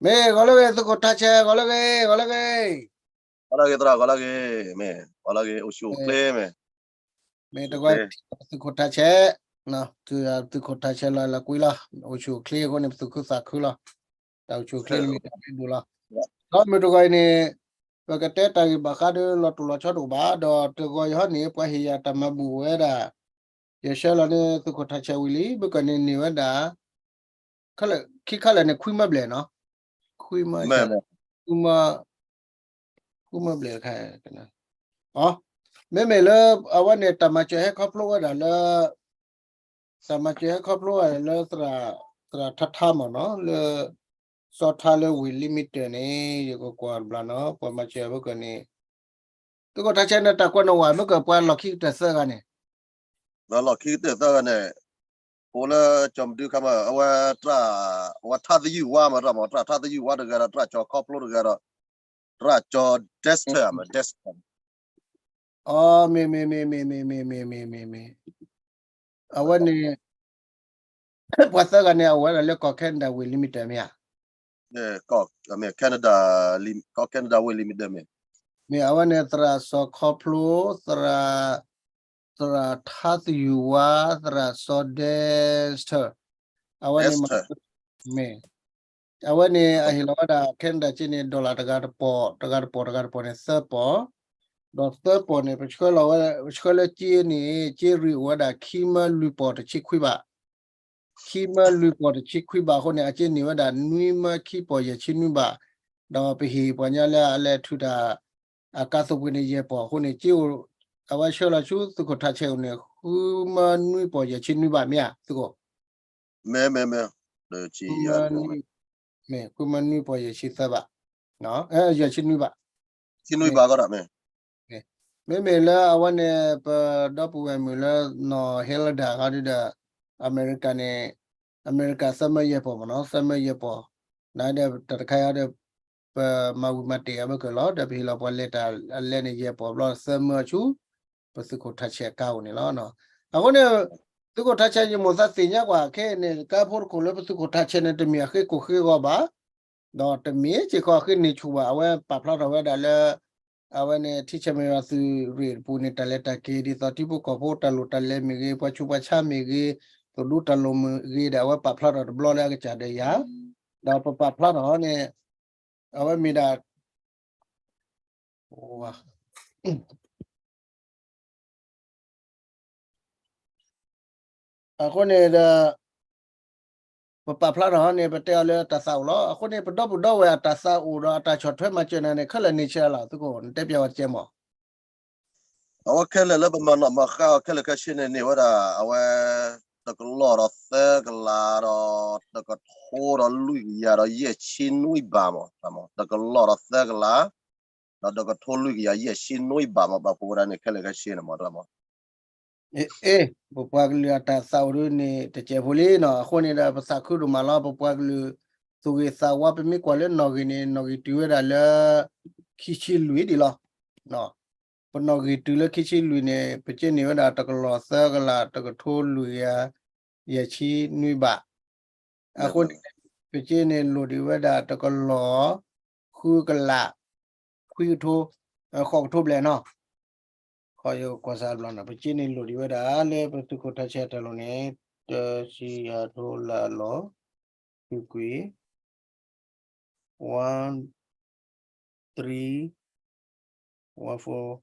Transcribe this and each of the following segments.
မ့ၢ်ဂီၤလၢဂ့ၤ သုးခိၣ်ထးဆဲး ဂီၤလၢဂ့ၤ ဂီၤလၢဂ့ၤ, ဂီၤလၢဂ့ၤသရၣ် ဂီၤလၢဂ့ၤ, မ့ၢ်ဂီၤလၢဂ့ၤ အိၣ်ဆူၣ်အိၣ်ချ့မ့ၢ်, မ့ၢ်တဂီၤ သုးခိၣ်ထးဆဲး, သုးခိၣ်ထးဆဲးလီၤလၢကွံလီၤ, အိၣ်ဆူၣ်အိၣ်ချ့အဃိန့ၣ် ပသူၣ်ခုသးခုလီၤ, တၢ်အိၣ်ဆူၣ်အိၣ်ချ့န့ၣ်မ့ၢ်တၢ်လၢဒိၣ်လီၤ, ဒီးမ့ၢ်တဂီၤအံၤန့ၣ်, ပကတဲတၢ်ဂ့ၢ်ဘၣ်ဃးဒီးလီၤတိၢ်လီၤဆီတအိၣ်ဘၣ်, ဒီးတဂီၤအံၤဟီန့ၣ် ပှၤဟ့ၣ်ယၤတၢ်မၤဘူၣ်ဝဲဒၣ် ယဆှၢလီၤန့ၣ် သုးခိၣ်ထးဆဲးဝံၤလံ, မ့ၢ်ကန့ၣ်န့ၢ်ဝဲဒၣ် ခံခါလၢာ်န့ၣ် ခွံမၢဘျဲၣ်နီၤ, ခွံမၢ, ခွံမၢဘျဲၣ်တခါ, အ မ့မ့ၢ်လၢ အဝဲန့ၣ် တၢ်မၤစၢၤဟဲခီဖျိဝဲဒၣ်လၢ တၢ်မၤစၢၤဟဲခီဖျိဝဲဒၣ်လၢ သရၣ်ထါထါမ့ၢ်နီၤ လၢ စီၤထါလၢဝ့ၢ်လံမံတၢၢ်န့ၣ် ယကကွၢ်တဘျီနီၤ ပှၤမၤစၢၤအဝဲကန့ၣ် သုးခိၣ်ထးဆဲးန့ၣ် တၢ်ကွဲးနီၣ်ဝဲ မ့ၢ်ကပှၤလီၢ်ခံကတၢၢ်သၢဂၤန့ၣ်, လီၢ်ခံကတၢၢ်သၢဂၤန့ၣ်, အိၣ်လၢကၠီမဒုခါမး အဝဲ အဝဲထါသယုၢ်ဝါမးတၢ်မး သရၣ်ထါသယုၢ်ဝါတဂၤဒီး သရၣ်ကၠီခီဖျိတဂၤဒီး သရၣ်ကၠီ Dexter မး Dexter အ မ့ၢ်မ့ၢ်မ့ၢ်မ့ၢ်မ့ၢ်မ့ၢ်မ့ၢ်မ့ၢ်မ့ၢ်မ့ၢ်, အဝဲန့ၣ် ပှၤသၢဂၤန့ၣ် အအိၣ်ဝဲဒၣ်လၢကီၢ် Canada ဝ့ၢ်လံမံတၢၢ်မ့ၢ်ဧါ, မ့ၢ် Canada ဝ့ၢ်လံမံတၢၢ်မ့ၢ်, မ့ၢ်အဝဲန့ၣ် သရၣ်စီၤခီဖျိ, သရၣ်, သရၣ်ထါသယုၢ်ဝါ, သရၣ်စီၤ Dexter, အဝဲန့ၣ်မ့ၢ် အဝဲန့ၣ် အဟ့ၣ်လီၤဝဲဒၣ် Canada က့န့ၣ် dollar တဂၤတပီၢ် တဂၤတပီၢ် တဂၤတပီၢ်န့ၣ် သၢပီၢ်, ဒီးသၢပီၢ်န့ၣ် ပဆှၢလီၤဝဲ ပဆှၢလၢက့န့ၣ် က့ရံၣ်အိၣ်ဝဲဒၣ်ခံမၢလွံၢ်ပီၢ်တဆံခွံဘး, ခံမၢလွံၢ်ပီၢ်တဆံခွံဘးအဃိန့ၣ် အက့န့ၢ်ဝဲဒၣ်နွံမၢခံပီၢ်ယဲၢ်ဆံနွံဘး, ဒီးပဟ့ၣ်ပှၤကညီလၢအလဲၤထုးတၢ် အကါသိၣ်ပှ့ၤန့ၣ်ယဲၢ်ပီၢ်အဃိန့ၣ် က့အိၣ် အဝဲဆှၢလီၤဆူသုးခိၣ်ထးဆဲးအိၣ်န့ၣ် ဃုမၢနွံပီၢ်ယဲၢ်ဆံနွံဘးမ့ၢ်ဧါ သုးခိၣ် မ့ၢ် မ့ၢ် မ့ၢ်, ဃုမၢနွံပီၢ်ယဲၢ်ဆံသၢဘး, ယဲၢ်ဆံနွံဘး, မ့မ့ၢ်လၢအဝဲန့ၣ် ပဒီပုၢ်ဝဲၢ်မုၣ်လၢနီၢ် Hilda ခီဒုဒီး အမဲရကၤန့ၣ် အမဲရကၤသၢမၢယဲၢ်ပီၢ်မ့ၢ်နီၤ သၢမၢယဲၢ်ပီၢ်, နဒီးတၢ်တခါအံၤဒီး ပမၤဝံၤမၤတ့ၢ်အဘၢၣ်စၢၤလီၤ ဒီးပဟ့ၣ်လီၤပှၤလဲၤတၢ်အလဲန့ၣ်ယဲၢ်ပီၢ်ဘျီသၢမၢဆူ ပသုးခိၣ်ထးဆဲးအကါအိၣ်န့ၣ်လီၤ. အဃိန့ၣ် သုးခိၣ်ထးဆဲးယမိၢ်သးသ့ၣ်ညါကွၢ်ခဲအံၤန့ၣ် ကါဖိတခိၣ်လၢပသုးခိၣ်ထးဆဲးန့ၣ် တမ့ၢ်အဃ့ကိၢ်ဃ့ဂီၤဘၣ်, ဒီးတမ့ၢ်စ့ၢ်ကီးအဃ့န့ၢ်ဆူၣ်ဘၣ် အဝဲပာ်ဖျါထီၣ်ဝဲဒၣ်လၢ အဝဲန့ၣ် ထံဆၢမ့ၢ်ဝဲသုးရ့ၣ်တပူၤန့ၣ် တၢ်လဲၤတၢ်က့ၤ ဒ်သိးထံဖိကီၢ်ဖိတၢ်လိၣ်တၢ်လဲၤမ့ၢ်ဂ့ၤ ပှၤဆူးပှၤဆါမ့ၢ်ဂ့ၤ သိၣ်ဒူတၢ်လိၣ်မ့ၢ်ဂ့ၤဒီး အဝဲပာ်ဖျါထီၣ်တဘျီလၢအကစၢ်ဒီးယၤ, ဒီးပပာ်ဖျါထီၣ်န့ၣ် အဝဲမ့ၢ်ဒၣ် အဃိန့ၣ်ဒီး ပပာ်ဖျါထီၣ်န့ၣ် ပတဲအီၤလၢတၢ်သးအိၣ်လီၤ. အဃိန့ၣ် ပဒီပုၢ်ဒီဝဲၢ်အတၢ်သးအိၣ်ဒီးအတၢ်ဆီၣ်ထွဲမၤစၢၤနၤန့ၣ် ခဲလၢာ်န့ၢ်ဆံးလီၤ သုးခိၣ် နတဲပျဲဝဲတကဲမး. အဝဲခဲလၢာ်လၢပမၤနီၣ်မၤဃါအီၤခဲလၢာ်ခဲဆ့န့ၣ် န့ၢ်ဝဲဒၣ် အဝဲ တကလီၢ်ဒီးသၢကလးဒီး တကထိဒီးလွံၢ်ကယၤဒီးယဲၢ်ဆံနွံဘးမး, တကလီၢ်ဒီးသၢကလး ဒီးတကထိလွံၢ်ကယၤယဲၢ်ဆံနွံဘးမး ပာ်ဖှိၣ်ဝဲဒၣ်န့ၣ်ခဲလၢာ်ခဲဆ့န့ၣ်မး တမး. အ့ ပပှၤကလုာ်အတၢ်သးအိၣ်ဒ်န့ၣ် တစဲးဖိလံနီၤ. အဃိန့ၣ်ဒီး ပသးခုဒိၣ်မးလီၤ. ပပှၤကလုာ်သူၣ်ဂ့ၤသးဝါ ပမ့ၢ်ကွၢ်လၢနီၣ်ဂံၢ်န့ၣ် နီၣ်ဂံၢ်တုၤဝဲဒၣ်လၢ ခံဆံလွံၢ်ဒံးလီၤ. ပနီၣ်ဂံၢ်တုၤလၢခံဆံလွံၢ်န့ၣ် ပက့န့ၢ်ဝဲဒၣ်တကလီၢ်သၢကလး တကထိလွံၢ်ကယၤ ယဲၢ်ဆံနွံဘး. အဃိန့ၣ် ပက့န့ၣ်လိၣ်ဒံးဝဲဒၣ်တကလီၢ် ဃုကလး ခွံကထိ ဃိးကထိဘျဲၣ်နီၤ. ခီယကွၢ်စၢ်ဘျီနီၤ ပက့န့ၣ်လိၣ်ဒံးဝဲဒၣ်လၢပသုးခိၣ်ထးဆဲးတၢ်လိၣ်န့ၣ် တဆံယၤထိလၢအလီၢ် ကွံာ်ကွံာ် one three one four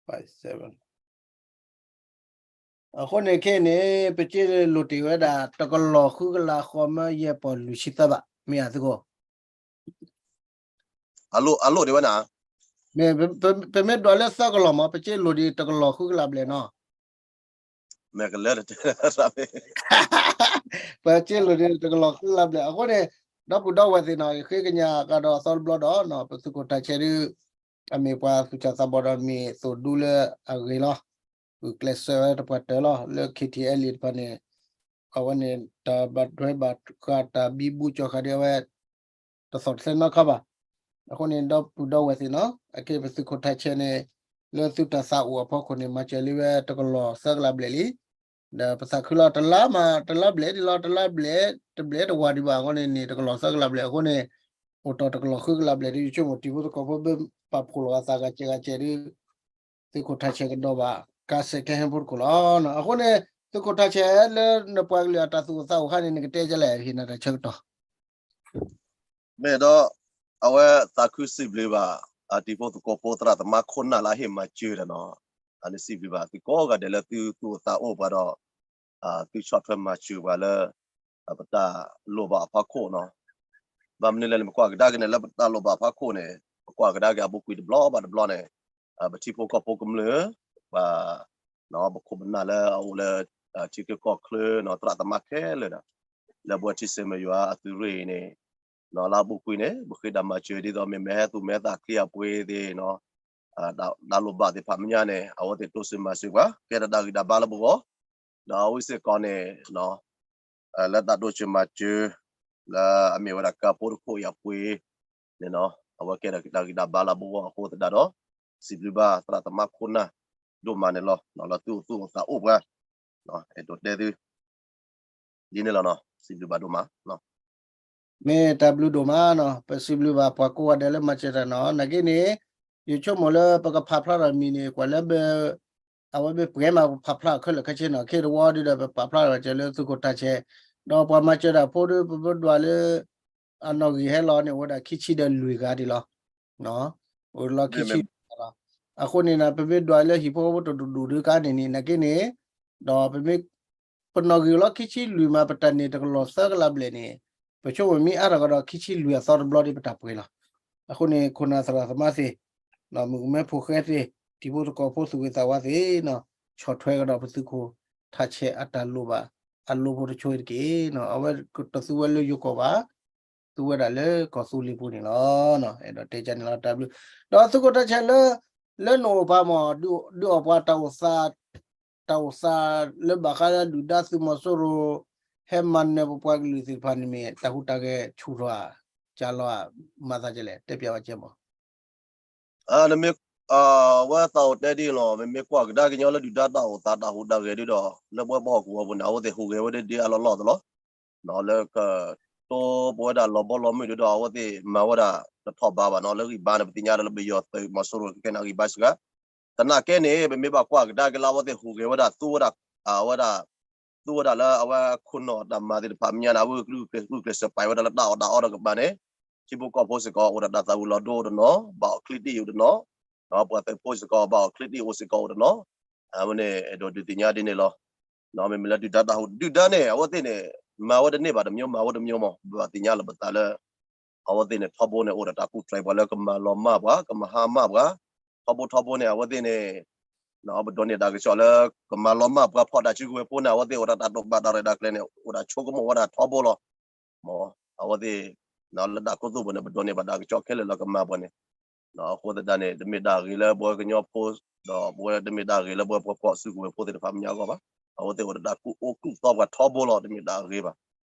five seven. အဃိန့ၣ်ခဲအံၤန့ၣ် ပက့လိၣ်တ့ၢ်ဝဲဒၣ် တကလီၢ်ဃုကလးဃိးမၢယဲၢ်ပီၢ်လွံၢ်ဆံသၢဘး မ့ၢ်ဧါသုးခိၣ်. အလိၣ်ဒံးဝဲနၤ မ့ၢ် ပမ့ၢ်ဒွးလၢသၢကလီၢ်မး ပက့လိၣ်ဒံးတကလီၢ်ဃုကလးဘျဲၣ်နီၤ. မ့ၢ်ကလၢတတဲ ပက့လိၣ်ဒံးတကလီၢ်ဃုကလးဘျဲၣ် အဃိန့ၣ် ဒီပုၢ်ဒီဝဲၢ်သ့ၣ်နီၤ ယဃ့ကညးကဒီးအသီတဘျီဒီး ပသုးခိၣ်ထးဆဲးဒု အမ့ၢ်ပှၤသူၣ်စၢ်သးဘီၣ်ဒီးမ့ၢ်သိၣ်ဒူလၢအဂ့ၤလီၤ. ဂုာ်ကျဲးစၢးဝဲတပှၢ်တၢၢ်လီၤ လၢ KTLA တဖၣ်န့ၣ် အဝဲန့ၣ် တၢ်ဘၣ်ထွဲဘၣ်ဃးတၢ်ဘံဘူကၠီဃာ်ဒ်အဝဲ တသီၣ်တသဲနီတခါဘၣ်. အဃိန့ၣ် ဒီပုၢ်ဒီဝဲၢ်သ့ၣ်နီၤ အက့ပသုးခိၣ်ထးဆဲးန့ၣ် လၢသုတၢ်သးအိၣ်အဖီခိၣ်န့ၣ် မၤစၢၤလံဝဲတကလီၢ်သၢကလးဘျဲၣ်လံ. ဒီးပသးခုလီၤ တလါမး တလါဘျဲၣ်ဒ်လီၤ တလါဘျဲၣ် တဘျဲၣ်တဝၤဒံးဘၣ်အဃိန့ၣ်န့ၣ် တကလီၤသၢကလးဘျဲၣ်အဃိန့ၣ် အိၣ်တီၢ်တကလီၤဃုကလးဘျဲၣ်ဒီး ယဆိကမိၣ်တံၤဖိသကိးဖိဘၣ်ပာ်ဖှိၣ်လီၤအသးဂၤစဲးဂၤစဲးဒီး သုးခိၣ်ထးဆဲးကဒီးဘၣ် ကါစဲးကဟဲဖိတခိၣ်လီၤ. အဃိန့ၣ် သုးခိၣ်ထးဆဲးလၢနပှၤကလုာ်အတၢ်သူၣ်အိၣ်သးအိၣ်ခါန့ၣ် နကတဲဒ်လဲၣ် ဟ့ၣ်နၤတၢ်ဆၢကတီၢ် မ့ၢ်ဒီး အဝဲသးခုစံးဘျုးဘၣ် တံၤဖိသကိးဖိသရၣ်သမါခိၣ်နၢ်လၢအဟ့ၣ်မၤစၢၤဒီးနီၤ, အန့ၣ်စံးဘျုးဘၣ်သုကိးဂၤဒဲးလၢသုသူၣ်အိၣ်သးအိၣ်ပှၤဒီး သုဆီၣ်ထွဲမၤစၢၤပှၤလၢ ပတၢ်လိၣ်ဘၣ်အဖီခိၣ်နီၤ. ဘၣ်မနုၤလဲၣ်န့ၣ် ပကွၢ်ကဒါက့ၤန့ၣ် လၢပတၢ်လိၣ်ဘၣ်အဖီခိၣ်န့ၣ် ပကွၢ်ကဒါက့ၤအပူၤကွံာ်တဘျီဘၣ်တဘျီန့ၣ် ပထံဖိကီၢ်ဖိကမျၢၢ် ပ ပခိၣ်ပနၢ်လၢအအိၣ်လၢ ထံချၢကီၢ်ချၢနီၤ သရၣ်သမါခဲလၢာ်ဒီး လၢပဝဲထံဆဲးမဲာ်ယွၤအသုးရ့ၣ်အံၤန့ၣ် လၢအပူၤကွံာ်န့ၣ် ပဃ့ဒၣ်မၤစၢၤဒ်သိးမ့ၢ်မဲာ်ဟဲသူၣ်မဲာ်သးချံအပှ့ၤသ့ၣ်နီၤ တၢ်လိၣ်ဘၣ်သ့ၣ်တဖၣ်မဲာ်ညါန့ၣ် အဝဲသ့ၣ်တိစၢၤမၤစၢၤပှၤ ကဲထီၣ်တၢ်ဂံၢ်တၢ်ဘါလၢပဂီၢ် ဒီးအဝဲစ့ၢ်ကီးန့ၣ် လၢတၢ်တိစၢၤမၤစၢၤ လၢအမ့ၢ်ဝဲဒၣ်ကါဖိတခိၣ်အံၤအပှ့ၤန့ၣ်နီၤ အဝဲကဲထီၣ်တၢ်ဂံၢ်တၢ်ဘါလၢပဂီၢ်အဃိသတးဒီး စံးဘျုးဘၣ်သရၣ်သမါခိၣ်နၢ်ဒိၣ်မးန့ၣ်လီၤ. လၢသုသူၣ်အိၣ်သးအိၣ်ပှၤ အဲၣ်ဒိးတဲသု ဒ်န့ၣ်လီၤနီၤ စံးဘျုးဘၣ်ဒိၣ်မး မ့ၢ်တၢ်ဘျုးဒိၣ်မးနီၤ ပစံးဘျုးဘၣ်ပှၤကိးဂၤဒဲးလၢမၤစၢၤတၢ်နီၤ နာ်က့န့ၣ် ယဆိကမိၣ်လၢပကဖးဖျါထီၣ်မံၤန့ၣ် ကွၢ်လၢ အဝဲမ့ၢ်ပှဲၤမးပဖးဖျါအီၤခဲလၢာ်ခဲဆ့နီၤ ခဲတဝီဒုဒီးပပာ်ဖျါထီၣ်ကဲလၢသုးခိၣ်ထးဆဲး ဒီးပှၤမၤစၢၤတၢ်ဖိဒီး ပမ့ၢ်ဒွးလၢ အနီၣ်ဂံၢ်ဟဲလီၤန့ၣ် အိၣ်ဝဲဒၣ်ခံဆံဒီးလွံၢ်ဂၤဒံးလီၤ. အိၣ်လီၤခံဆံလွံၢ်ဂၤလီၤ. အဃိန့ၣ် ပမ့ၢ်ဒွးလၢဟံၣ်ဖိဃီဖိတဒူၣ်ဒူၣ်ဒုကါန့ၣ်န့ၣ် နာ်က့န့ၣ် ဒီးပမ့ၢ် ပနီၣ်ဂံၢ်လီၤခံဆံလွံၢ်မး ပတၢ်န့ၢ်တကလီၤသၢကလးဘျဲၣ်န့ၣ် ပဆိကမိၣ်မ့ၢ်အါထီၣ်ကဒီးခံဆံလွံၢ်အသီတဘျီဒီး ပတၢ်ပှဲၤလီၤ. အဃိန့ၣ် ခိၣ်နၢ်သရၣ်သမါသ့ၣ် မုၣ်ကမဲဖိဃဲသ့ၣ် တံၤဖိသကိးဖိသူၣ်ဂ့ၤသးဝါသ့ၣ်နီၤ ဆီၣ်ထွဲကဒီးပသုးခိၣ်ထးဆဲးအတၢ်လိၣ်ဘၣ် အလိဖိတဆိတက့ၢ်. အဝဲတသူဝဲလၢယိၤကီၢ်ဘၣ် သူဝဲဒၣ်လၢကီၢ်သူလ့ၤပူၤန့ၣ်လီၤ. အဲၣ်ဒိးတဲကန့ၣ်လီၤ တၢ်ဘျုး ဒီးသုးခိၣ်ထးဆဲးလၢ လၢနအိၣ်ပၤမး ဒုးအီၣ်ပှၤတၢ်အိၣ်သး တၢ်အိၣ်သးလၢဘၣ်ဃးလၢဒုၣ်ဒါသုးမီၤစိရိၤ ဟဲမၤနၢၤပပှၤကလုာ်သ့ၣ်တဖၣ်န့ၣ်မ့ၢ် တၢ်ဟူးတၢ်ဂဲၤဆူၣ်ထီၣ်ဧါ ကလီၤဧါ မၤသးဒ်လဲၣ် တဲပၠးဝဲကဲမး နမ့ၢ် ဝဲသးအိၣ်တဲဒ်အံၤလီၤ မ့မ့ၢ်ကွၢ်ကဒါကညီလၢဒုၣ်ဒါတၢ်အိၣ်သးတၢ်ဟူးတၢ်ဂဲၤဒ်ဒီး လၢပဝဲပအီၣ်ကူၣ်အီၤပူၤန့ၣ် အဝဲသ့ၣ်ဟူးဂဲၤဝဲဒ်ဒ်အလီၢ်လီၢ်သလီၤ လၢကတိၤပဝဲဒၣ်လီၤဘီလီၤမုၢ်ဒ်ဒီး အဝဲသ့ၣ်မၤဝဲဒၣ်တထီၣ်ဘးဘၣ်နီၤ လၢဂံၢ်ဘါန့ၣ် ပသ့ၣ်ညါဒီးလၢပယီၤသုးမီၤစိရိၤကကဲန့ၣ်ဂံၢ်ဘါစှၤ သနာ်က့န့ၣ် ပမ့ၢ်ဘၣ်ကွၢ်ကဒါက့ၤလၢအဝဲသ့ၣ်ဟူးဂဲၤဝဲဒၣ်သူဝဲဒၣ် အဝဲဒၣ် သူဝဲဒၣ်လၢအဝဲခိၣ်နူာ်တၢ်မၤသ့ၣ်တဖၣ်မဲာ်ညါန့ၣ် အဝဲဂုာ်ကျဲးစၢးပာ်ဝဲဒၣ်လၢတၢ်အီၣ်တၢ်အီတကပၤန့ၣ် ထံဖိကီၢ်ဖိစ့ၢ်ကီး အိၣ်ဒီးတၢ်သးဝံၤလီၤဒိအိၣ်တနီၤ ဘၣ်အီၣ်ချံတံၢ်အိၣ်တနီၤ ပှၤသုးဖိစ့ၢ်ကီး ဘၣ်အီၣ်ချံတံၢ်အိၣ်စ့ၢ်ကီးအိၣ်တနီၤ အဝဲန့ၣ် အဲၣ်ဒိးဒုးသ့ၣ်ညါဒ်န့ၣ်လီၤ. မ့မ့ၢ်လၢဒုၣ်ဒါတၢ်ဟူး ဒုၣ်ဒါန့ၣ် အဝဲသ့ၣ်န့ၣ် မၤဝဲတန့ၢ်ဘၣ်တမျိုး မၤဝဲတမျိုးမး ဘၣ်သ့ၣ်ညါလီၤပသးလၢ အဝဲသ့ၣ်န့ၣ် ထီဘိန့ၣ် အိၣ်ဒီးတၢ်ကူၣ်တြဲၤပှၤလၢကမၤလီၤမၢ်ပှၤ ကမၤဟါမၢ်ပှၤ ထီဘိထီဘိန့ၣ် အဝဲသ့ၣ်န့ၣ် ပဒိးန့ၢ်တၢ်ကစီၣ်လၢ ကမၤလီၤမၢ်ပှၤဖီၣ်တၢ်စုကဝဲၤဖိန့ၣ် အဝဲသ့ၣ်အိၣ်ဒီးတၢ်တိာ်ပာ်တၢ်ရဲၣ်တၢ်ကျဲၤန့ၣ် အိၣ်ဒီးဆိကမိၣ်ဝဲဒၣ်ထီဘိလီၤ. အဝဲသ့ၣ် လၢတၢ်ခူသူၣ်ပူၤန့ၣ် ပဒိးန့ၢ်ဘၣ်တၢ်ကစီၣ်ခဲလၢာ်လၢကမၤပှၤန့ၣ် အဃိသတးန့ၣ် တမ့ၢ်တၢ်ဂ့ၤလၢပဝဲကညီဖိ ဒီးပဝဲတမ့ၢ်တၢ်ဂ့ၤလၢပဝဲပှၤဖီၣ်စုကဝဲၤဖိသ့ၣ်တဖၣ်မဲာ်ညါအဂီၢ်ဘၣ်. အဝဲသ့ၣ်အိၣ်ဒီးတၢ်ကူၣ်အိၣ်ကူၣ်သီပှၤထီဘိလီၤ တမ့ၢ်တၢ်ဂ့ၤဘၣ်.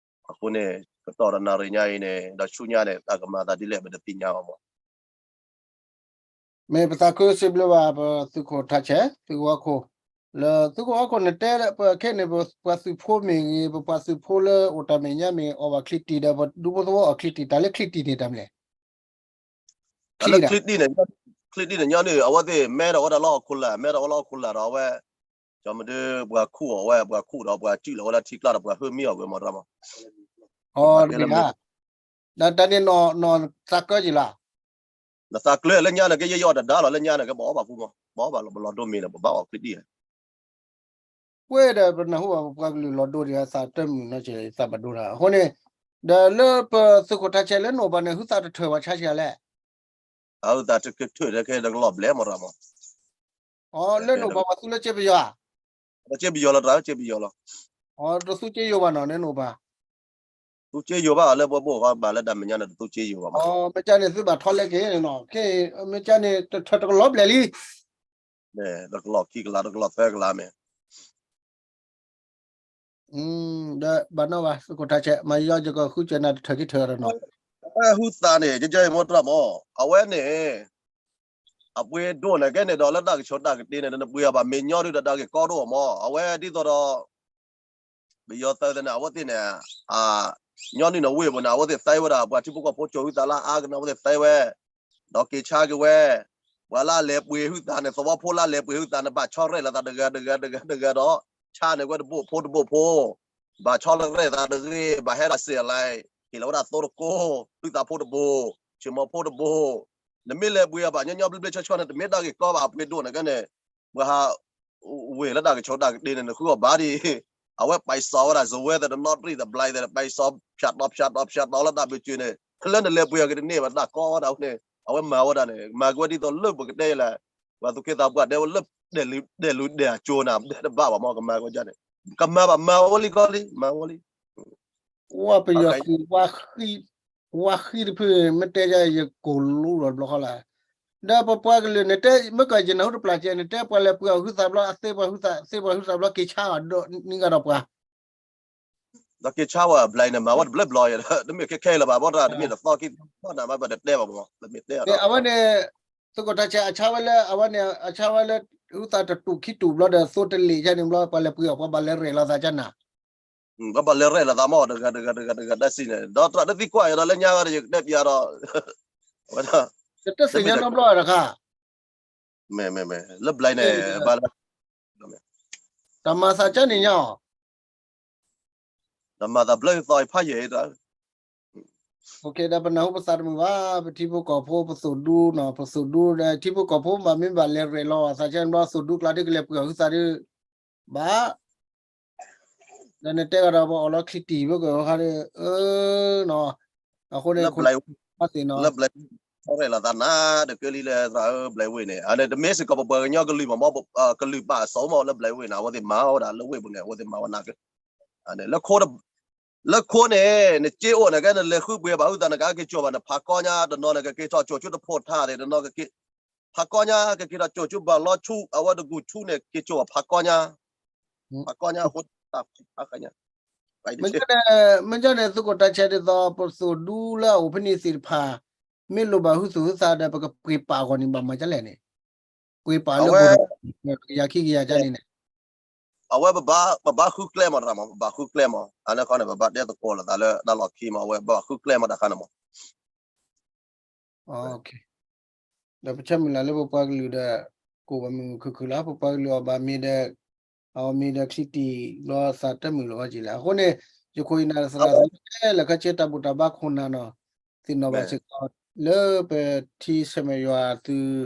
အဃိန့ၣ် ကတီၢ်ဒီးနၣ်ရံၣ်ညါအံၤန့ၣ် ဒီးဆူညါန့ၣ် တၢ်ကမၤသးဒ်လဲၣ် ပတသ့ၣ်ညါဘၣ်မး မ့ၢ်ပသးခုစံးဘျုးဘၣ်ပသုးခိၣ်ထးဆဲး သုးခိၣ်ဟီၣ်ခိၣ် လၢသုးခိၣ်ဟီၣ်ခိၣ်န့ၣ်တဲလၢပခဲန့ၣ် ပပှၤသုးဖိမ့ၢ်ဂ့ၤ ပပှၤသုးဖိလၢအိၣ်တၢ်မဲာ်ညါမ့ၢ် အီၣ်ဘၣ်ချံတံၢ်ဒီး ပဒူဖိသဝီအီၣ်ချံတံၢ် တၢ်လၢချံတံၢ်န့ၣ်တၢ်မနုၤလဲၣ် ချံတံၢ်န့ၣ် ချံတံၢ်န့ၣ်ညီနုၢ် အဝဲသ့ၣ်မဲထီၣ်ဝဲဒၣ်လၢဟီၣ်ခိၣ်လာ် မဲထီၣ်ဝဲလၢဟီၣ်ခိၣ်လာ်ဒီးအဝဲ ကၠီမဒုပှၤခူၣ်အီၤဝဲ ပှၤခူၣ်ဒီးပှၤစုၣ်လီၤဝဲလၢထံကျါဒီးပှၤဟုမံအီၣ်ကွံာ်မးတၢ်မး အီၤတဂ့ၤဧါ ဒီးတၢ်န့ၣ်နီၢ်သးကၢက့ၤလီၤ နသးကျၢလၢညါန့ၣ်က့ ယယအီၣ်တဒါလီၤ လၢညါန့ၣ်က့ ပအီၣ်ဘၣ်ဖူမး ပအီၣ်ဘၣ်လီၤ ပလီၤဒိမ့ၤန့ၣ် ပဘၣ်အီၣ်ချံတံၢ် ပှဲၤဒီးပနၢ်ဟူဘၣ်ပပှၤကလုာ်လီၤဒိဒံး သးတမုာ်နီတစဲး သးဘၣ်ဒိတၢ် အဃိန့ၣ် ဒီးလၢပသုးခိၣ်ထးဆဲးလၢနအိၣ်ဘၣ်န့ၣ် ဟုသးတထၢၣ်ဘၣ်ဆါဆံးလဲၣ် အဟုသးတထၢၣ်ထဲခဲတကလီၢ်ဘျဲၣ်မးတၢ်မး အီၤလၢနအိၣ်ဘၣ်ပှၤသူလၢကၠ့ပယီၤဧါ ကၠ့ပယီၤလီၤတၢ် ကၠ့ပယီၤလီၤ အီၤတသူကၠ့ယိာ်ဘၣ်နီၤ နအိၣ်ဘၣ် သူကၠ့ယိာ်ဘၣ်လၢပှၤဘိၣ်ဃီဘၣ်လၢတၢ်မဲာ်ညါန့ၣ် တသူကၠ့ယိာ်ဘၣ်မး မ့ၢ်ကၠ့န့ၣ် သုဘၣ်ထီလဲက့ၤနီၤ ခဲအံၤ မ့ၢ်ကၠ့န့ၣ် တထၢၣ်တကလီၢ်ဘျဲၣ်လံ တကလီၢ်ခံကလး တကလီၢ်သၢကလးမ့ၢ် ဒီးဘၣ်နီၣ်ဘၣ် သုးခိၣ်ထးဆဲး မၤယီယကဃုစၢၤနၤ တထၢၣ်ခံထၢၣ်ဒီးနီၤ ဟုသးန့ၣ် ကဲကဲမ့ၢ်တၢ်မး အဝဲန့ၣ် အပှ့ၤဒိၣ်န့ၣ်ကဲန့ၣ်ဒီး လၢတၢ်ကဆှီတၢ်ကတ့န့ၣ် နပှ့ၤအီၤဘၣ်မ့ၢ်ညီဒုးဒီးတၢ်ဂ့ၢ်ကီဒိၣ်မး အဝဲဒ်သိးဒီး ပယီၤသၢသန့ၣ် အဝဲသ့ၣ်န့ၣ် ညီနုၢ်န့ၣ်ဝ့ၢ်ပူၤန့ၣ် အဝဲသ့ၣ်သဲဝဲဒၣ် ပှၤထံဖိကီၢ်ဖိကၠိၤဟုသးလၢအါကနၣ် အဝဲသ့ၣ်သဲဝဲ ဒီးက့ၤဆါက့ၤဝဲ ပှၤလၢအလဲၤပှ့ၤဟုသးန့ၣ် သဝီဖိလၢအလဲၤပှ့ၤဟုသးန့ၣ် ဘၣ်ဆီရဲၣ်လီၤသးတဂၤတဂၤတဂၤတဂၤဒီး ဆါန့ၢ်ဝဲတဘိၣ်ဖိတဘိၣ်ဖိ ဘၣ်ဆီရဲၣ်လီၤသးတဂ့ၤ ဘၣ်ဟဲဒၣ်စ့ၢ်အလါ ဟ့ၣ်လီၤဝဲဒၣ်သိတကိး ဟုသးဖိတဘိၣ် ဆ့ၣ်မီၤဖိတဘိၣ် နမ့ၢ်လဲၤပှ့ၤအဘၣ်ညီညီဘျ့ဘျ့ဆှီဆှီန့ၣ် တမ့ၢ်တၢ်ဂ့ၢ်ကီဘၣ် အပှ့ၤဒိၣ်န့ၣ်ကဲန့ၣ် ပှၤဟး ဝ့ၢ်လၢတၢ်ကဆိးတၢ်ကတ့ၢ်န့ၣ် နဃုအီၤဘၣ်ဒံး အဝဲပာ်စီၤဝဲဒၣ် စဝဲသ့ၣ်တနီတရံၣ်သ့ၣ် ဘျဲသ့ၣ် ပာ်စီၤ ဖၠးတီၤဖၠးတီၤဖၠးတီၤလၢတၢ်ဘုးစုးန့ၣ် လၢနလဲၤပှ့ၤအီၤကတန့ၢ်ဘၣ် တၢ်ကီဝဲဒၣ်န့ၣ် အဝဲမၤဝဲဒၣ်န့ၣ် မၤက့ၤဝဲဒ်သိးလၢပကတဲလဲၣ် ပှၤသူၣ်က့သးပှၢ်တဲဝဲလၢ ဒဲးလူၤဒဲးအကၠိနၤ ဒဲးတဘၣ်ဘၣ်မ့ၢ်ကမၤက့ၤဝဲဒ်န့ၣ် ကမၤဘၣ်မၤဝဲလံကီလံ မၤဝဲလံ ဝဲပယီၤသုး ဝါဃံတဖု မ့ၢ်တဲယၤ ယကိၢ်လူလီၤတဘျီဃီလၢ် ဒီးပပှၤကလုာ်န့ၣ်တဲ မ့ၢ်ကယနၢ်ဟူတပျၢ်ကဲန့ၣ် တဲပှၤလဲၤပှ့ၤအီၤဟုသးဘျီ အသ့ပှၤဟုသး သ့ပှၤဟုသးဘျီ က့ၤဆါအီၤ ဒိးနံၤဂၤဒီးပှၤ ဒီးက့ၤဆါဝဲအဘျဲၣ်န့ၣ် မၤဝဲတဘျီဘျီယဲ တမ့ၢ်ခဲခဲလၢၤဘၣ် ဘီတၢ်တမ့ၢ်တသီခံသီနၤ မ့ၢ်ပတတဲဘၣ်မ့ၢ် ပမ့ၢ်တဲအီၤဒီး အဝဲန့ၣ် သုးခိၣ်ထးဆဲးအဆါဝဲလၢ အဝဲန့ၣ် အဆါဝဲလၢ ဟုသးတတူာ်ခံတူာ်ဘျီဒီး သိတလ့ၣ်ကဲန့ၣ်ဘျီ ပှၤလဲၤပှ့ၤအီၤ ပှၤဘၣ်လဲၤရဲၣ်လီၤသးကနၤ ပှၤဘၣ်လဲၤရဲၣ်လီၤသးမ့ၢ်တဂၤတဂၤတဂၤတဂၤတၢ်စံၣ်န့ၣ် ဒီးသရၣ်တသံကွၢ်ယၤဒီးလၢညါဂၤဒီး ယကတဲပျးဒီး ဝဲဒၣ် တသ့ၣ်ညါနီတဘျီတခါ မ့ၢ်မ့ၢ်မ့ၢ် လၢဘျဲၣ်န့ၣ် ဘၣ်လၢ တၢ်မၤသးကဲန့ၣ်ညါအီၤ တၢ်မၤသးဘျၢသီဖးယံာ်တၢ် ဒီးပနၢ်ဟူပသးတမုာ်ဘၣ် ပထံဖိကီၢ်ဖိ ပသိၣ်ဒူနီၤ ပသိၣ်ဒူဒီး ထံဖိကီၢ်ဖိဘၣ်မ့ၢ်ဘၣ်လဲၤရဲၣ်လီၤသးကဲန့ၣ်ဘျီ သိၣ်ဒူကျါဒ်ကလဲၤပှ့ၤအီၤဟုသးဒ် ဘၣ် ဒီးနတဲကဒီးပအီၣ်လီၤချံတံၢ်ဘၣ်ကဟါဒီး အၢ နီၤ အဃိန့ၣ် လၢဘျဲၣ်ဝ့ၢ် လၢဘျဲၣ်ဝ့ၢ် ထီရဲၣ်လီၤသးနၤ တကၢလံလၢသရၣ်ဧၢ ဘျဲၣ်ဝ့ၢ်န့ၣ် အန့ၣ် တမ့ၢ်စ့ၢ်ကီးပပှၤကညီကလုာ်မ့ၢ် ကလုာ်ပာ်အစီမ့ၢ်လၢဘျဲၣ်ဝ့ၢ်န့ၣ် အဝဲသ့ၣ်မၤဝဲဒၣ်လၢဝ့ၢ်ပူၤန့ၣ် အဝဲသ့ၣ်မၤဝဲနၤက လၢခိန့ၣ် နစ့အိၣ်န့ၣ်ကဲ နလဲၤဃုပှ့ၤဘၣ်ဟုသး နကက့ၤကၠိဘၣ် နဖးကီညါ တနီၤန့ၣ် ကက့ၤထီၣ်ကၠိဆူတဖိးထးသ့ၣ် တနီၤကက့ၤ ဖးကီညါ ကက့ၤထီၣ်ကၠိဆူဘၣ်လီဆူ အဝဲတကူၣ်ဆူန့ၣ် က့ၤကၠိဘၣ်ဖးကီညါ ဖးကီညါအဃိ တၢ်ဖးကီညါ မ့ၢ်ကန့ၣ် မ့ၢ်ကန့ၣ် သုးခိၣ်တၢ်ဆဲးဒ်သိး ပသိၣ်ဒူလၢအအိၣ်ဖဲန့ၣ်သ့ၣ်တဖၣ် မ့ၢ်လိၣ်ဘၣ်ဟုသူၣ်ဟုသးဒီး ပကပှ့ၤပာ်အဂီၢ်န့ၣ် ဘၣ်မၤဒ်လဲၣ်န့ၣ် ပှ့ၤပာ်လၢ ကယၤခံကယၤကန့ၣ်န့ၣ် အဝဲ ပဘၣ်ဃုကျဲမး တရၣ်မး ပဘၣ်ဃုကျဲမး အန့ၣ်ခီန့ၣ် ပဘၣ်တဲသကိးလိာ်သးလၢတၢ်လီၢ်ခံမး အဝဲဘၣ်ဃုကျဲမးတၢ်ခါန့ၣ်မး ဒီးပဆၢမုၢ်လၢ်လၢပပှၤကလုာ်ဒီး ကိးဘၣ်မုာ်မုာ်ခုၣ်ခုၣ်လီၤ ပပှၤကလုာ်အီၣ်ဘၣ်မ့ၤဒီး အီၣ်မ့ၤဒီးချံတံၣ်လီၤသးတမုာ်လီၤဝဲက့ၤလဲၣ် အဃိန့ၣ် ယခိၣ်ယနၢ်သရၣ်သ့ၣ် လၢခဲဆ့တၢ်ဘူၣ်တၢ်ဘါခိၣ်နၢ်နီၤ သ့ၣ်နီၣ်ဘၣ်စ့ၢ်ကီး လၢပထံဆၢမဲာ်ယွၤသုး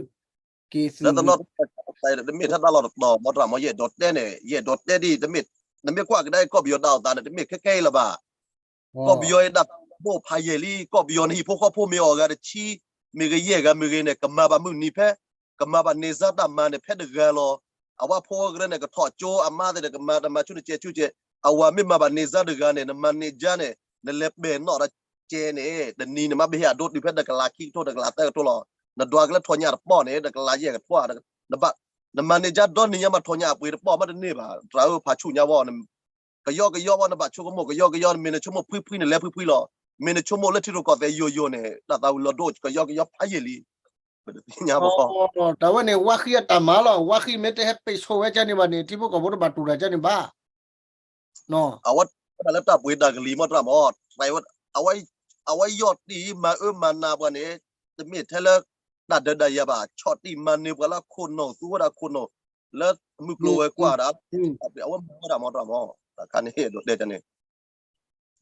က့ၤသုး လၢတနီၤ တမ့ၢ်ထဲတၢ်လီၢ်တတီၤ မ့ၢ်တၢ်မ့ၢ်ယအဲၣ်ဒိးတဲန့ၣ် ယအဲၣ်ဒိးတဲဒ် တမ့ၢ်နမ့ၢ်ကွၢ်ကဒါကီၢ်ပယီၤတၢ်အိၣ်သးန့ၣ် တမ့ၢ်ခဲခဲအံၤလၢၤဘၣ် ကီၢ်ပယီၤအံၤတၢ်သးဘိၣ်ဖးယံာ်လံ ကီၢ်ပယီၤန့ၣ် ဟံၣ်ဖိဃီဖိမ့ၢ်အီၣ်ဂၤတဆံ မ့ၢ်ဂ့ၤယဲၢ်ဂၤမ့ၢ်ဂ့ၤန့ၣ် ကမၤဘၣ်မုၢ်နံၤဖဲ ကမၤဘၣ်န့ၢ်စါတၢ်မၤန့ၣ် ဖဲတဂၤလီၤ အဝဲဖိဝဲကရၢန့ၣ် ကထီၣ်ကၠိအမါသ့ၣ်န့ၣ် ကမၤတၢ်မၤဆူန့ၣ်ကဲဆူကဲ အဝဲမ့ၢ်မၤဘၣ်န့ၢ်စါတဂၤန့ၣ် နမၤန့ၢ်စါန့ၣ် နလဲၤပဲာ်နီၣ်တၢ်ကဲန့ၣ် တနံၤန့ၣ်မ့ၢ်ဘၣ်ဟ့ၣ်အဒိတုၤဖဲတကလးခံကထိ တကလးသၢကထိလီၤ နဒွးကလၢထီၣ်ညၣ်တပီၢ်န့ၣ် တကလးယဲၢ်ကထိ နမၤန့ၢ်စါဒီနံၤညါမးထီၣ်ညၣ်အပှ့ၤတပီၢ်မးတန့ၢ်ဘၣ် တရၣ်ဧၢ ဖးဆူၣ်ညါဝဲန့ၣ် ကယီကယီဝဲ နဘၣ်ဆိကမိၣ် ကယီကယီ မ့ၢ်နဆိကမိၣ်ဖှံဖှံန့ၣ် လဲၤဖှံဖှံလီၤ မ့ၢ်နဆိကမိၣ်လၢထံရူၢ်ကီၢ်သဲးယိာ်ယိာ်န့ၣ် တၢ်သးဝံၤလီၤဒိၣ် ကယီကယီဖးယံာ်လံ ပတသ့ၣ်ညါဘၣ် တၢ်ဝဲန့ၣ်ဝါဃံအတၢ်မၤလီၤ ဝါဃံမ့ၢ်တဟဲပ့းဆိဝဲကန့ၣ်ဘၣ်န့ၣ် ထံဖိကီၢ်ဖိတဘၣ်တူၢ်တၢ်ကန့ၣ်ဘၣ် အဝဲတၢ်လၢတၢ်ပှ့ၤတၢ်ကလံၤမ့ၢ်တၢ်မ့ၢ် အဝဲယီၢ်တံၢ်မၤအၢမၤနးပှၤန့ၣ် တမ့ၢ်ထဲလၢ တၢ်ဒုးတၢ်ယၤဘၣ် ဆီၣ်တံၢ်မၤနၢၤပှၤလၢခိၣ်နူာ် သူဝဲဒၣ်ခိၣ်နူာ် လၢမုၢ်ကျိၤဝဲၤကွာ်ဒၣ် အဝဲမၤဝဲဒၣ်မ့ၢ်တၢ်မ့ၢ် တၢ်ခါန့ၣ်ဒိးတဲန့ၣ်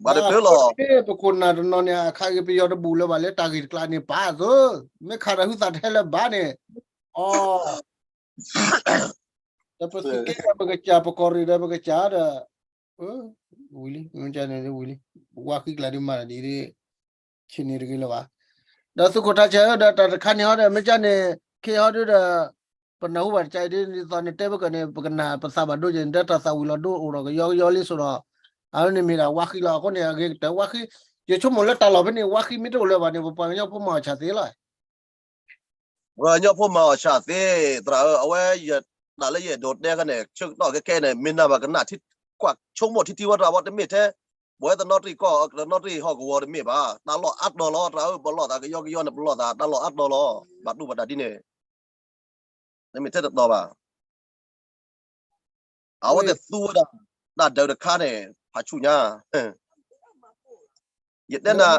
ဘၣ်တတၢၢ်လီၤ ပခိၣ်နၢ်တနီၤန့ၣ် အခါဂ့ၤပယီၤတဘူၣ်လၢၤဘၣ်လၢတၢ်ဂ့ၢ်တကျါန့ၣ် ပာ်သၢ မ့ၢ်ခးတၢ်ဟုသးတဟဲလၢၤဘၣ်န့ၣ် အီ ဒီးပသုးက့ဒီးပကစၢ် ပကီၢ်ရ့ၣ်ဒီးပကစၢ်ဒီး ဝံၤလံ မ့ၢ်န့ၣ်ဝံၤလံ ဝါဃံကျါဒ်မၤတၢ်ဒ် ဆ့ၣ်န့ၣ်တဂ့ၤလၢၤဘၣ် ဒီးသုးခိၣ်ထးဆဲးဧၢ ဒီးတၢ်တခါန့ၣ်ဟီဒီး မ့ၢ်ကန့ၣ် ခ့ဟီဒုဒီး ပနၢ်ဟူဘၣ်တကးအံၤဒ် ဒ်သိးနတဲဘၣ်ကန့ၣ် ပကနၣ်ပသးဘၣ်ဒိက့ၤ နတဲတၢ်သးဝံၤလီၤဒိအိၣ်ဒီးကယီကယီလံစိၤဒီး အဝဲန့ၣ်မ့ၢ်ဒၣ်ဝါဃံလီၤ အဃိန့ၣ် အဂ့ၤကတၢၢ်ဝါဃံ ယဆိကမိၣ်လၢတၢ်လီၢ်ဖဲန့ၣ် ဝါဃံမ့ၢ်တအိၣ်လၢၤဘၣ်န့ၣ် ပပှၤကညီဖိမၤအီၣ်ဆၣ်သ့လီၤ ပှၤကညီဖိမၤအီၣ်ဆၣ်သ့ သရၣ်ဧၢ အဝဲယတၢ်လၢယအဲၣ်ဒိးတဲခါန့ၣ် ဆၢကတီၢ်ခဲခဲန့ၣ် မ့ၢ်နၤဘၣ်ကနၣ်ထံ ကွၢ်ဆိကမိၣ်ထံထံဝဲတၢ်ဝဲတမ့ၢ်ထဲ ပဝဲတနီတရံၣ်ကီၢ် တနီတရံၣ်ဟီၣ်ကဝီၤတမ့ၢ်ဘၣ် တၢ်လီၢ်အါတီၤလီၤ သရၣ်ဧၢ ပလီၢ်သးကယီကယီန့ၣ် ပလီၢ်သးတၢ်လီၢ်အါတီၤလီၤ ဘၣ်တူၢ်ဘၣ်တၢ်ဒ်န့ၣ် တမ့ၢ်ထဲတတီၤဘၣ် အဝဲသ့ၣ်သူဝဲဒၣ် တၢ်ဒုးတခါန့ၣ် ဖးဆူၣ်ညါ, ယတဲနၤ,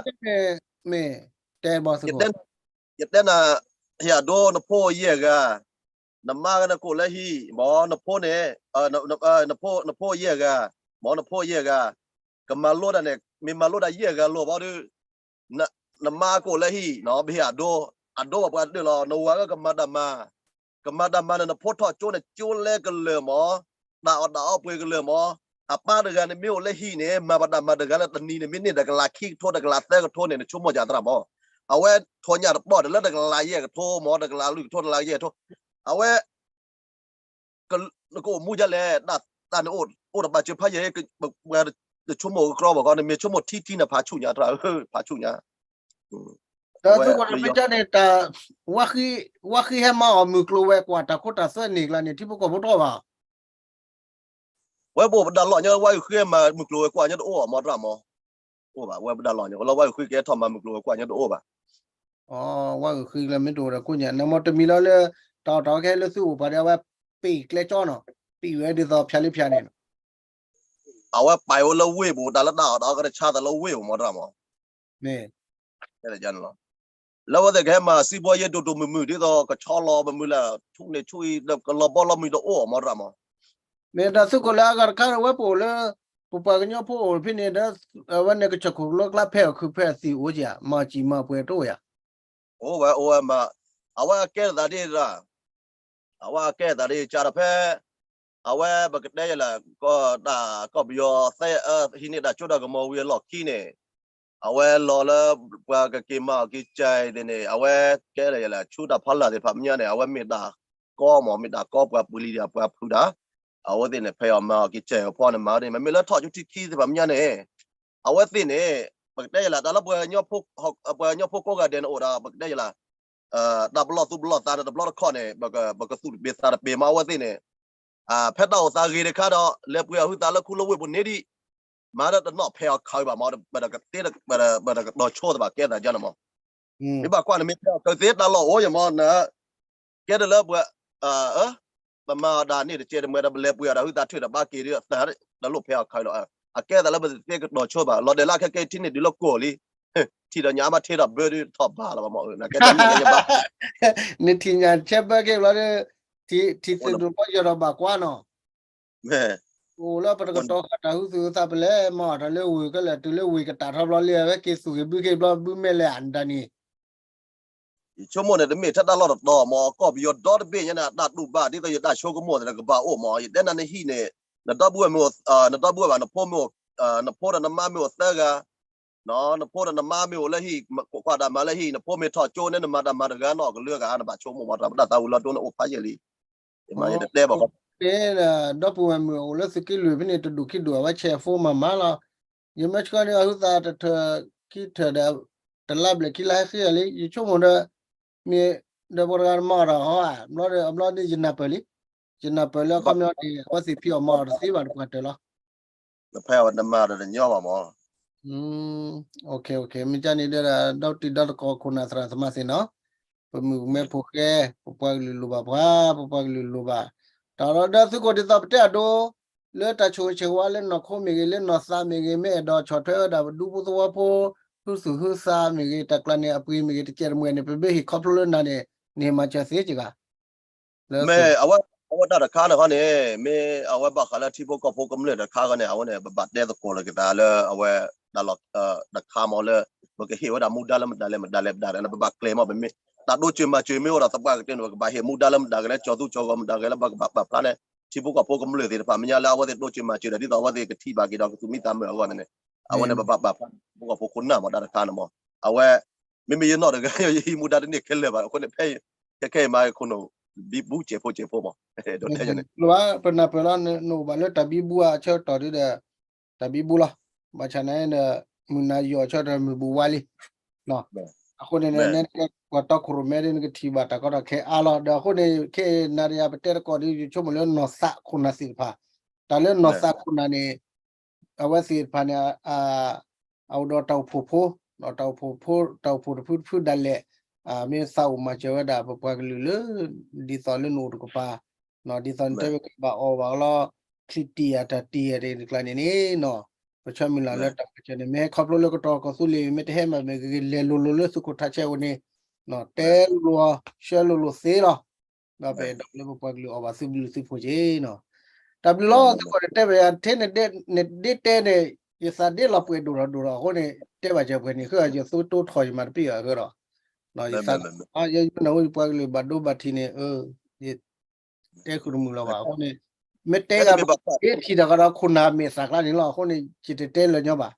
မ့ၢ်တဲဘီသကိး, ယတဲနၤ, ဟ့ၣ်အဒိ နဖိယဲၢ်ဂၤ, နမါကနကိးလၢဟံၣ် မ်နဖိန့ၣ်, နဖိယဲၢ်ဂၤ, မ်နဖိယဲၢ်ဂၤ, ကမၤလိတၢ်န့ၣ် မ့ၢ်မၤလိတၢ်ယဲၢ်ဂၤလိာ်ဘီဒီး နမါကိးလၢဟံၣ် ပဟ့ၣ်အဒိ, အဒိဘၣ်ပှၤတဒၢၣ်လီၤ နဝၤကကမၤတၢ်မၤ, ကမၤတၢ်မၤန့ၣ် နဖိထီၣ်ကၠိန့ၣ် ကၠိလဲကလၢာ်မး, တၢ်အီၣ်တၢ်အီပှ့ၤကလၢာ်မး, အပၢ်တဂၤန့ၣ်မ့ၢ်အိၣ်လၢဟံၣ်န့ၣ် မၤပတၢ်မၤတဂၤလၢတနံၤန့ၣ် မ့ၢ်န့ၢ်တကလးခံကထိ တကလးသၢကထိန့ၣ် နဆိကမိၣ်ယၤသရၣ်မး, အဝဲထိၣ်ညၣ်တပီၢ်တလၢတကလးယဲၢ်ကထိမး တကလးလွံၢ်ကထိ တကလးယဲၢ်ကထိ, အဝဲ နကအိၣ်မူဒ်လဲၣ်, တၢ်န့ၣ်အိၣ်တပာ်စၢၤဖးယံာ်, ပှၤတဆိကမိၣ်ကကြီဘၣ်ဃီ, နမ့ၢ်ဆိကမိၣ်ထံထံန့ၣ် ဖးဆူၣ်ညါတရၣ်ဧၢ, ဖးဆူၣ်ညါ, ဒီးသုကီၢ်တမ့ၢ်ကန့ၣ် တၢ် ဝါဃံဟဲမၤအီၣ်မုၢ်ကျိၤဝဲၤကွာ် တၢ်ခိတၢ်သွဲန့ၣ်ကျါန့ၣ် ထံဖိကီၢ်ဖိတအိၣ်ဘၣ်. ဝဲပအိၣ်ပဒၣ်လီၢ်ညါ ဝါဃံမၤမုၢ်ကျိၤဝဲၤကွာ်ညါတအိၣ်အီၤမးတရၣ်မး, အိၣ်ဘၣ် ဝဲပဒၣ်လီၢ်ညါ လၢဝါဃံကဲထီၣ်မၤမုၢ်ကျိၤဝဲၤကွာ်ညါတအိၣ်ဘၣ်. အဝဲဃံကျါမ့ၢ်တအိၣ်ဒီးကိးညါ နမ့ၢ်တမံၤလီၤလၢ တၢ်အီၣ်တၢ်အီခဲလၢသုအိၣ်ပှၤဒီး အဝဲပံာ်ကျဲကၠီနီၤ, ပံာ်ဝဲဒ်သိးဖၠါလံဖၠါန့ၣ်နီၤ အဝဲပာ်ဝဲလၢဝ့ၢ်ပူၤ တၢ်လၢတၢ်အီၣ်တၢ်အီကတၢၢ်ဆါသးလၢဝ့ၢ်ပူၤမးတရၣ်မး, မ့ၢ် လၢအဝဲသ့ၣ်ကဟဲမၤစံးဘီယဲဒိၣ်ဒိၣ်မုၢ်မုၢ် ဒ်သိးကဆီလီၤမုၢ်မုၢ်လၢ ဆူၣ်န့ၣ်ဆူၣ်အံၤ ကလီၤဘီလီၤမုၢ်တအိၣ်မးတရၣ်မး, မ့ၢ်တၢ်သုးခိၣ်လၢအဂၤတခါဒီးဝဲပအိၣ်လၢ ပပှၤကညီဖိအိၣ်ဖဲန့ၣ်ဒီး အဝဲန့ၣ်ကဆီၣ်ခိၣ်ကလိကျါဖဲအီၣ်ခုးဖဲအသံၣ်အိၣ်က့ၤ မၤစံၣ်မၤပှဲၤတအိၣ်ယၤ အိၣ်ဝဲအိၣ်ဝဲမး, အဝဲအကဲသးဒ်တရၣ်, အဝဲအကဲသးဒ်ကၢ်ဒီးဖဲ, အဝဲပကတဲယဲလၢ တၢ်ကီၢ်ပယီၤသဲအၢ ဟံးန့ၢ်တၢ်စိတၢ်ကမီၤဝံၤအလီၢ်ခံန့ၣ်, အဝဲလီၤလၢ ပှၤကက့ၤမၤအီၣ်က့ၤစဲးသ့ၣ်န့ၣ် အဝဲကဲလၢယဲလၢ ဆူတၢ်ဖီလာ်သ့ၣ်တဖၣ်မညါန့ၣ် အဝဲမ့ၢ်တၢ်ကီမး မ့ၢ်တၢ်ကီပှၤပူၤလံၤဒၣ်ပှၤဖုးတၢ်, အဝဲသ့ၣ်န့ၣ် ဖဲအီၣ်မၤအီၣ်က့ၤစဲးအဖီန့ၣ် မၤဒ်န့ၣ် မ့မ့ၢ်လၢထီၣ်ဆူထံခံသ့ၣ်တဖၣ်မညါန့ၣ် အဝဲသ့ၣ်န့ၣ် ပကတဲယဲလၢ တၢ်လၢပှၤကညီဖိကိးဂၤဒဲးန့ၣ်အိၣ်ဒီး ပကတဲယဲလၢ တၢ်ပလီၢ်သူၣ်ပလီၢ်သးန့ၣ် တဘျီတခီၣ်န့ၣ် ပကသူၣ်တပ့ၤသးတပ့ၤမး အဝဲသ့ၣ်န့ၣ် ဖဲတၢ်အိၣ်သးဂ့ၤတခါဒီး လဲၤပှ့ၤအီၣ်ဟုသးလၢခူလၢဝ့ၢ်ပူၤန့ၣ်ဒံး မၤဒီးတနီၣ်ဖဲးအီၣ်ခးဘၣ်မး ပတကသ့ ပတကတီၤဆိသ့ဘၣ် ကဲသးဒ်န့ၣ်မး မ့ၢ်ဘၣ်ကွၢ်န့ၣ် မ့ၢ်ဖဲးအီၣ်ခးသ့တၢ်လီၢ်အိၣ်ယမးနၤ ကဲဒ်လၢပှၤ ပမၤအီၣ်ဒၣ်န့ၣ်တကဲတမံၤဒီး ပလဲၤပှ့ၤအီၣ်ဒီးဟုသးထွဲဒီးဘၣ်က့ၤဒီး တၢ်လီၢ်ဖဲးအီၣ်ခးလီၤ အကဲသးလၢပတသ့ကတီၤဆိဘၣ် လီၤဒဲးလၢခဲကဲထံန့ၣ်ဒုးလၢကိၢ်လံ ထံၣ်ဒီးညါမးထံဒီးဘၢဒုးထီၣ်ဘၣ်လီၤဘၣ်မး နကဲတၢ်မ့ၢ်ယဘၣ် နထံၣ်ညါဆဲဘၢက့ၤဘျီဒီး ထံၣ်သ့ၣ်ဒိၣ်ဘီယီၤဒီးဘၣ်ကွၢ်နီၤ အိၣ်လၢပတကတီၤဃာ်တၢ်ဟုသူၣ်ဟုသးပလဲၤမၤအီၣ်တၢ်လၢဝ့ၢ်ကလဲၣ် တုၤလၢဝ့ၢ်ကတၢ်ထီဘျီလံ အဝဲက့ၤသူၣ်က့ၤဘုက့ၤဘျီ ဘုမဲာ်လဲၣ်အတၢ်န့ၣ် ယဆိကမိၣ်န့ၣ် တမ့ၢ်ထဲတၢ်လီၢ်တတီၤမး ကီၢ်ပယီၤဒီတဘ့ၣ်ညါန့ၣ် အတၢ်တူၢ်ဘၣ် ဒ်သိးယတၢ်ဆိကမိၣ်သ့ၣ်တဖၣ်ကဘၣ်အိၣ်မး ယတဲနၤနဟံၣ်န့ၣ် နဒီပုၢ်ဝဲၢ်မ့ၢ်အိၣ် နဒီပုၢ်ဝဲၢ်ဘၣ် နဖိမ့ၢ်အိၣ် နဖိဒီးနမါမ့ၢ်အိၣ်သၢဂၤ နဖိဒီးနမါမ့ၢ်အိၣ်လၢဟံၣ် ကွၢ်တၢ်မၤလၢဟံၣ် နဖိမ့ၢ်ထီၣ်ကၠိန့ၣ် နမၤတၢ်မၤတဂၤနီၣ်ကလၢဂၤ နဘၣ်ဆိကမိၣ်မး တၢ်သးဝံၤလီၤဒိန့ၣ်အိၣ်ဖးယံာ်လံ ယမ့ၢ်ယတတဲဘၣ်ဃီ န့ၣ် ဒီပုၢ်ဝဲၢ်မ့ၢ်အိၣ်လၢသုးက့လွံၢ်ဖဲန့ၣ် တဒူၣ်ခံဒူၣ် အဝဲဆဲးဖိမၤမၤလီၤ ယမ့ၢ်ဆှၢန့ၣ် အဟုသးတထၢၣ်ခံထၢၣ်ဒီး တလါဘျဲၣ်ခံလါဟဲဃ့လံ ယဆိကမိၣ်ဒီး မ့ၢ်ဒီးပှၤတဂၤမၤအီၣ်တၢ်ဟီဧါ ဘျီဒီးအဘျီဒီးယနၢ်ပၢၢ်လံ ယနၢ်ပၢၢ်လၢအခီပညီန့ၣ် အဝဲသ့ၣ်ဖံးအီၣ်မၤအီၣ်တသ့ဘၣ်တပှၤတၢၢ်လီၤ နဖဲအဝဲနမၤဒီးတညီဘၣ်မး မ့ၢ်ကန့ၣ်ဒီး ဒီတံၤဒီသကိးခိၣ်နၢ်သရၣ်သမါသ့ၣ်နီၤ ပမုၣ်ကမဲဖိဃဲ ပပှၤကလုာ်လိၣ်ဘၣ်ပှၤ ပပှၤကလုာ်လိၣ်ဘၣ် တၢ်ဒီးသုးခိၣ်ဒ်သိးပတဲအဒိ လၢတၢ်ဆိၣ်ဂ့ၤဆၢဝါလၢနီၢ်ခိမ့ၢ်ဂ့ၤ လၢနီၢ်သးမ့ၢ်ဂ့ၤ မ့ၢ်အဲၣ်ဒိးဆီၣ်ထွဲဝဲဒၣ်ပဒူဖိသဝီဖိ ဟုသူၣ်ဟုသးမ့ၢ်ဂ့ၤ တၢ်ကျါန့ၣ် အပှ့ၤမ့ၢ်ဂ့ၤ တကဲးတမှဲၤန့ၣ် ပမ့ၢ်ဟ့ၣ်ခီဖျိလၢနၤန့ၣ် နဟ့ၣ်မၤစၢၤသ့စ့ၢ်ကီး မ့ၢ်အဝဲ အဝဲတၢ်တခါန့ၣ်ခီန့ၣ် မ့ၢ်အဝဲဘၣ်ဃးလၢထံဖိကီၢ်ဖိကမျၢၢ်တခါခီန့ၣ် အဝဲန့ၣ် ပဘၣ်တဲသကိးလိာ်က့ၤသးလၢအဝဲ တၢ်လီၢ်တခါမ့ၢ်လၢ ပကဟ့ၣ်ဝဲဒၣ်မူဒါလၢမတၤလဲၣ်မတၤလဲၣ်မတၤလဲၣ်န့ၣ် ပဘၣ်ကျဲၤမး ပမ့ၢ် တၢ်ဒိၣ်စၢၤမၤစၢၤမ့ၢ်အိၣ်ဒီးသပှၢ်ကတၢၢ်န့ၣ် ပကဘၣ်ဟ့ၣ်မူဒါလၢမတၤကလဲၣ် ကၠီၤသူကၠီၤဂီၤမတၤကလဲၣ် ပကဘၣ်ပာ်ဖျါန့ၣ် ထံဖိကီၢ်ဖိကမျၢၢ်သ့ၣ်တဖၣ် မ့ၢ်ညါလၢအဝဲသ့ၣ်ဒိၣ်စၢၤမၤစၢၤဒီး ဒ်သိးအဝဲသ့ၣ်ကထံၣ်ဘၣ်က့ၤဒီးကသူၣ်မံသးမုာ်အဂီၢ်န့ၣ် အဝဲန့ၣ် ပဘၣ်ပာ်ဖျါ ထံဖိကီၢ်ဖိခိၣ်နၢ်မးတၢ်တခါန့ၣ်မး အဝဲ မ့မ့ၢ်ယနီၢ်တဂၤ ယဟံးမူဒါတန့ၢ်ခဲလၢာ်ဘၣ် အဃိန့ၣ် ဖဲ ခဲခဲအံၤမး ခိၣ်နၢ်ဘံဘူစဲးဖိစဲးဖိမး ဒိးတဲယၤန့ၣ် ပနၢ်ပၢၢ်လီၤ နအိၣ်ဘၣ်လၢတၢ်ဘံဘူအဆၢကတီၢ်ဒ်ဒီး တၢ်ဘံဘူလီၤ ဘၣ်ဆၣ်န့ၣ်ဒီး မုၢ်နၤယီၤအဆၢကတီၢ်မုၢ်ဘူၣ်ဝါလံ အဃိန့ၣ် နကဲပှၤတီခိၣ်ရိၣ်မဲဒ်နကထံၣ်ဘၣ်တၢ်ကီတၢ်ခဲအါလီၤ ဒီးအဃိန့ၣ် ခဲအံၤနၤဒီးယၤပတဲသကိးဒီး ယဆိကမိၣ်လၢနီၢ်သးခိၣ်နၢ်သ့ၣ်တဖၣ် တၢ်လၢနီၢ်သးခိၣ်နၢ်န့ၣ် အဝဲသ့ၣ်တဖၣ်န့ၣ် အအိၣ်ဒီးတၢ်အိၣ်ဖှိၣ်ဖိ တၢ်အိၣ်ဖှိၣ်ဖိ တၢ်အိၣ်ဖှိၣ်တဖုတဖုဒၣ်လဲာ် မ့ၢ်သးအိၣ်မၤစၢၤဝဲဒၣ်ပပှၤကလုာ်လၢ ဒ်သိးလၢနအိၣ်တကပၤ ဒ်သိးနတဲဝဲကဘၣ်အီၣ်ဘၣ်အီလီၤ ချံတံၢ်ဧါတၢ်တံၢ်ဧါတကျါန့ၣ်န့ၣ်နီၤ ပဆၢမုၢ်လၢ်လၢတၢ်ပၢၢ်ဆၢန့ၣ် မ့ၢ်ဟဲခီဖျိလၢကတီၢ်ကီၢ်သူလ့ၤ မ့ၢ်တဟဲမးမ့ၢ်ဂ့ၤဂ့ၤ လဲၤလိၤလိၤလၢသုးခိၣ်ထးဆဲးအအိၣ်န့ၣ် တဲလိၤလိၤ ဆှၢလိၤလိၤသ့လီၤ. ဒီးပအဲၣ်ဒိးလၢပပှၤကလုာ်အီၣ်ဘၣ်သုးဘျုးသုးဖှိၣ်က့ၤနီၤ. တၢ်ဘျုးလီၤ သုးခိၣ်တဲဘၣ်ယၤထဲန့ၣ် နဒ့တဲန့ၣ် ယသးဒ့လီၤပှဲၤဒိၣ်ထီၣ်ဒိၣ်ထီၣ်အဃိန့ၣ် တဲဘၣ်စၢၤပှဲၤန့ၣ် ဃုအီၤယသိတိထီၣ်ယမၤတပ့ၢ်အီၤ အဃိဒီး ယသး ယနၢ်ဟူယပှၤကလုာ်ဘၣ်ဒိဘၣ်ထံးန့ၣ် ယ တဲဃုာ်တမုာ်လီၤဘၣ်အဃိန့ၣ် မ့ၢ်တဲဂၤဘၣ် ဒ့ထံၣ်တၢ်ဃီဒီး ခိၣ်နၢ်မဲာ်သၣ်ကျါန့ၣ်လီၤ. အဃိန့ၣ် ယတတဲလၢာ်ညီဘၣ်.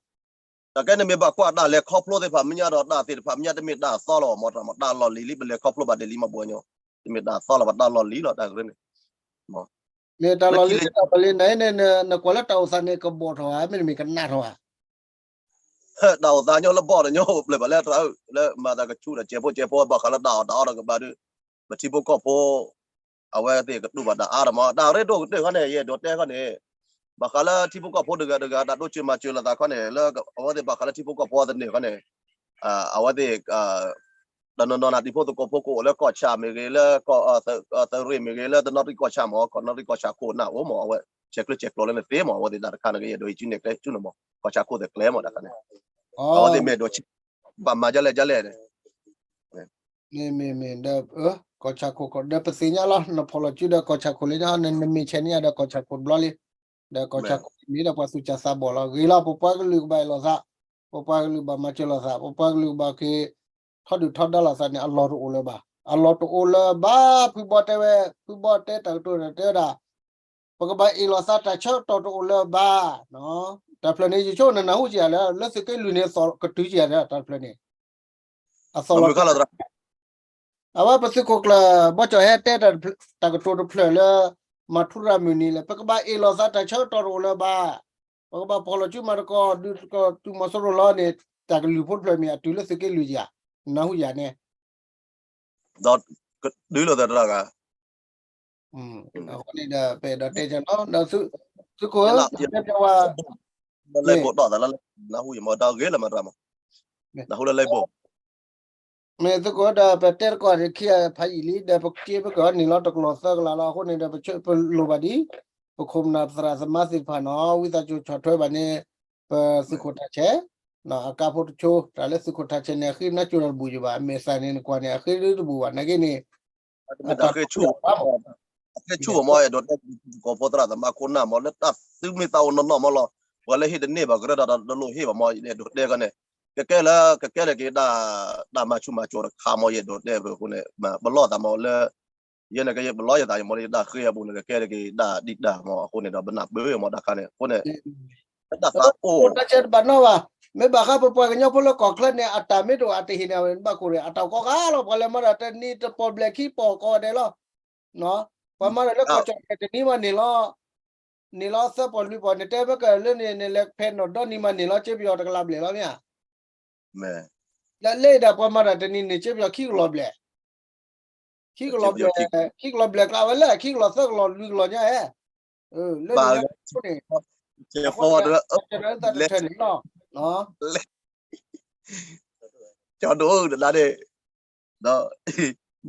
တၢ်ကဲန့ၣ်မ့ၢ်ဘၣ်ကွၢ်တၢ်လဲၤခီဖျိသ့ၣ်တဖၣ်မ့ၢ်ညါဒီး တၢ်သ့ၣ်တဖၣ်မ့ၢ်ညါ တမ့ၢ်တၢ်အသီလီၤမး တၢ်မး တၢ်လီၢ်လံၤလံ ပလဲၤခီဖျိဘၣ်ဒ်လံမး ဘှီညီ တမ့ၢ်တၢ်အသီလီၤဘၣ် တၢ်လီၢ်လံၤလီၤ တၢ်ကရၢန့ၣ် မ့ၢ်တၢ်လီၢ်လံၤ တၢ်လီၢ်လံၤန့ၣ် နကွၢ်လၢတၢ်အိၣ်သးန့ၣ် ကဘီၣ်ထီၣ်ဧါ မ့တမ့ၢ်ကနးထီၣ်ဧါ. တၢ်အိၣ်သးညီလၢဘီၣ်ဒီးညီအိၣ်ဘျဲၣ်ဘၣ်လၢတရၢ လၢမၤသးကဆူၣ်ဒီး ကဲးဖိကဲးဖိ ဘၣ်ဃးလၢတၢ်အီၣ်တၢ်အီဒီးကဘၣ်ဒုး ပထံဖိကီၢ်ဖိ အဝဲသ့ၣ်ကတူၢ်ဘၣ်တၢ်အါဒီးမး တၢ်ရ့ဒိၣ်ကတၢၢ်ခီန့ၣ် ယအဲၣ်ဒိးတဲခီန့ၣ် ဘၣ်ဃးလၢထံဖိကီၢ်ဖိတဂၤတဂၤ တၢ်ဒိၣ်စၢၤမၤစၢၤလိာ်သးခီန့ၣ် လၢအဝဲသ့ၣ်ဘၣ်ဃးလၢထံဖိကီၢ်ဖိအသန့ၢ်ခီန့ၣ် အဝဲသ့ၣ် တနီၤနီၤနၤ တံၤဖိသကိးဖိကအိၣ်လၢကီၢ်ဆၣ်မ့ၢ်ဂ့ၤ လၢ သုးရ့ၣ်မ့ၢ်ဂ့ၤ လၢတနီသရံၣ်ကီၢ်ဆၣ်မး ကီၢ်နီသရံၣ်ကီၢ်ဆၣ်ခိၣ်နၢ်အိၣ်မး အဝဲ ဆဲးကျၢဆဲးကျိးလၢနသ့မး အဝဲသ့ၣ်တၢ်တခါန့ၣ်ကယဲၢ်ဒိးဟံးစုနဲၣ်ကျဲဆူန့ၣ်မး ကီၢ်ဆၣ်ခိၣ်သ့ၣ်ကျဲမးတၢ်ခါန့ၣ် အဝဲသ့ၣ်မ့ၢ်ဒိး ဘၣ်မၤဒ်လဲၣ်ဒ်လဲၣ်န့ၣ် မ့ၢ်မ့ၢ်မ့ၢ်ဒီး ကီၢ်ဆၣ်ခိၣ်ဒီးပသ့ၣ်ညါလီၤ နဖီၣ်လီၤစုဒီးကီၢ်ဆၣ်ခိၣ်လံ နမ့ၢ်ဆဲးန့ၢ်ယၤဒီးကီၢ်ဆၣ်ခိၣ်တဘျီလံ ဒီးကီၢ်ဆၣ်ခိၣ်မ့ၢ်ဒီးပှၤသူၣ်စၢ်သးဘီၣ်လီၤ ဂ့ၤလီၤ ပပှၤကလုာ်ကဘၣ်အဲၣ်လိာ်သး ပပှၤကလုာ်ဘၣ်မၤစၢၤလိာ်သး ပပှၤကလုာ်ဘၣ်က့ၤ ထီဒုၣ်ထီဒါလိာ်သးန့ၣ် အလီၢ်တအိၣ်လၢၤဘၣ် အလီၢ်တအိၣ်လၢၤဘၣ် ဖုဘီတဲဝဲ ဖုဘီတဲတၢ်ကတိၤဒီးတဲဝဲဒၣ် ပကဘၣ်အ့ၣ်လိာ်သးတၢ်ဆၢကတီၢ်တအိၣ်လၢၤဘၣ် တၢ်ဖျၢၣ်န့ၣ် ယဆိကမိၣ်နနၢ်ဟူက့ၤယၤလၢ လၢသုးက့လွံၢ်န့ၣ် အသီၣ်ကတုၤက့ၤယၤလၢတၢ်ဖျၢၣ်န့ၣ် အသီၣ်လီၤကတုၤ အဝဲပသုးခိၣ်ကျၢၢ် ဘီကၠီၣ်ဟဲတဲတၢ်ကတိၤတဖျၢၣ်လၢ မၤထူရၤမုၢ်နံၤလၢ ပကဘၣ်အ့ၣ်လိာ်သးတၢ်ဆၢကတီၢ်တအိၣ်လၢၤဘၣ် ပကဘၣ်ဖီၣ်လီၤစုမၤသကိး ဒုးသကိးသုးမီၤစိရိၤလီၤန့ၣ် တၢ်ကလုၢ်ဖိတဖျၢၣ်မ့ၢ်အတုၤလၢသုးက့လွံၢ်ဧါ နၢ်ဟူယၤန့ၣ် ဒီးကဒုးလိာ်သးတရၣ်ဂၤ အဃိန့ၣ်ဒီး ပအဲၣ်ဒိးတဲကလီၤ ဒီးသုးခိၣ်ဧၢ တဲပဝဲ လၢလံာ်ဘိးဒီးသးလၢ နၢ်ဟူယမီၢ်ဒီးဂ့ၤလၢမတၤမး နၢ်ဟူလၢလံာ်ဘိး မ့ၢ်သုးခိၣ်ဒီး ပတဲတကီၢ်ခံဖးယံာ်လံ ဒီးပက့ပကန့ၢ်လီၤတကလီၢ်သၢကလးလီၤ အဃိန့ၣ်ဒီး ပလိၣ်ဘၣ်ဒ် ပခိၣ်ပနၢ်ပသရၣ်သမါသ့ၣ်တဖၣ်နီၤ ဝံသးစူၤဆီၣ်ထွဲဘၣ်န့ၣ် ပသုးခိၣ်ထးဆဲး အကါဖိတဆိ တၢ်လၢသုးခိၣ်ထးဆဲးန့ၣ် အဃ့နါစိၤဒီးတဘူၣ်ယဘၣ် အမဲာ်သၣ်န့ၣ်နကွၢ်န့ၣ် အဃ့တဘူၣ်ဘၣ် နာ်က့န့ၣ် အတၢ် အဃ့ဆူၣ်မး အဲၣ်ဒိးတဲ သကိးဖိသရၣ်သမါခိၣ်နၢ်မး လၢတၢ်သုမ့ၢ်သးအိၣ်နီၢ်နီၢ်မးလီၤ ပှၤလၢဟ့ၣ်တန့ၢ်ဘၣ်ကရၢဒီးတလိၣ်ဟ့ၣ်ဘၣ်မး အဲၣ်ဒိးတဲခီန့ၣ် ကကဲလၢ ကကဲလၢက့ၤ တၢ်မၤဆူၣ်မၤစိးတခါမး အဲၣ်ဒိးတဲဖဲအဃိန့ၣ် ပလီၢ်သးမးလၢ ယဲန့ၣ်ကယဲၢ်ပလီၢ်ယသးယမးလၢယတၢ်ဃ့အပူၤန့ၣ် ကကဲလၢက့ၤဒၣ်ဒံးဒၣ်မး အဃိန့ၣ်ဒီး ပနၢ်ပၢၢ်မးတၢ်ခါန့ၣ် အဃိန့ၣ် တၢ်ဆဲးတဘၣ်နီၣ်ဘၣ် မ့ၢ်ဘၣ်ဃးပပှၤကညီဖိလၢကီၢ်ချၢန့ၣ် အတၢ်မ့ၢ်တအိၣ်အတဟ့ၣ်န့ၣ် ဘၣ်ကိၢ်ရ့ၣ် အတၢ်ကီဂၤလီၤ ပှၤလဲၤမၤတၢ်တနံၤတပီၢ်ဘျဲၣ်ခံပီၢ်ကီးဒဲးလီၤ ပှၤမၤတၢ်လၢကီၢ်ကၠီၣ်တဲာ်တနံၤမးန့ၣ်လီၤ န့ၣ်လီၤသၢပီၢ်လွံၢ်ပီၢ်န့ၣ် တဲဘၣ်ကလၢန့ၣ် နလဲၤဖဲနီၢ်ဒီနံၤမးန့ၣ်လီၤ ကၠ့ပယီၤတကလးဘျဲၣ်လီၤမ့ၢ်ဧါ လၢလၢဒၣ်ပှၤမၤတၢ်တနံၤန့ၣ် ကၠ့ပယီၤခံကလီၤဘျဲၣ် ခံကလီၤဘျဲၣ် ခံကလီၤဘျဲၣ်ကျါဝဲလၢ ခံကလီၤသၢကလီၤလွံၢ်ကလီၤညါဧဲ လၢန့ၣ်လၢအဃိန့ၣ် အဃိန့ၣ် အတၢ်တၢ်တထၢန့ၣ်လီၤ ကၠီဒိၣ်ဒၣ်န့ၣ် ဒီး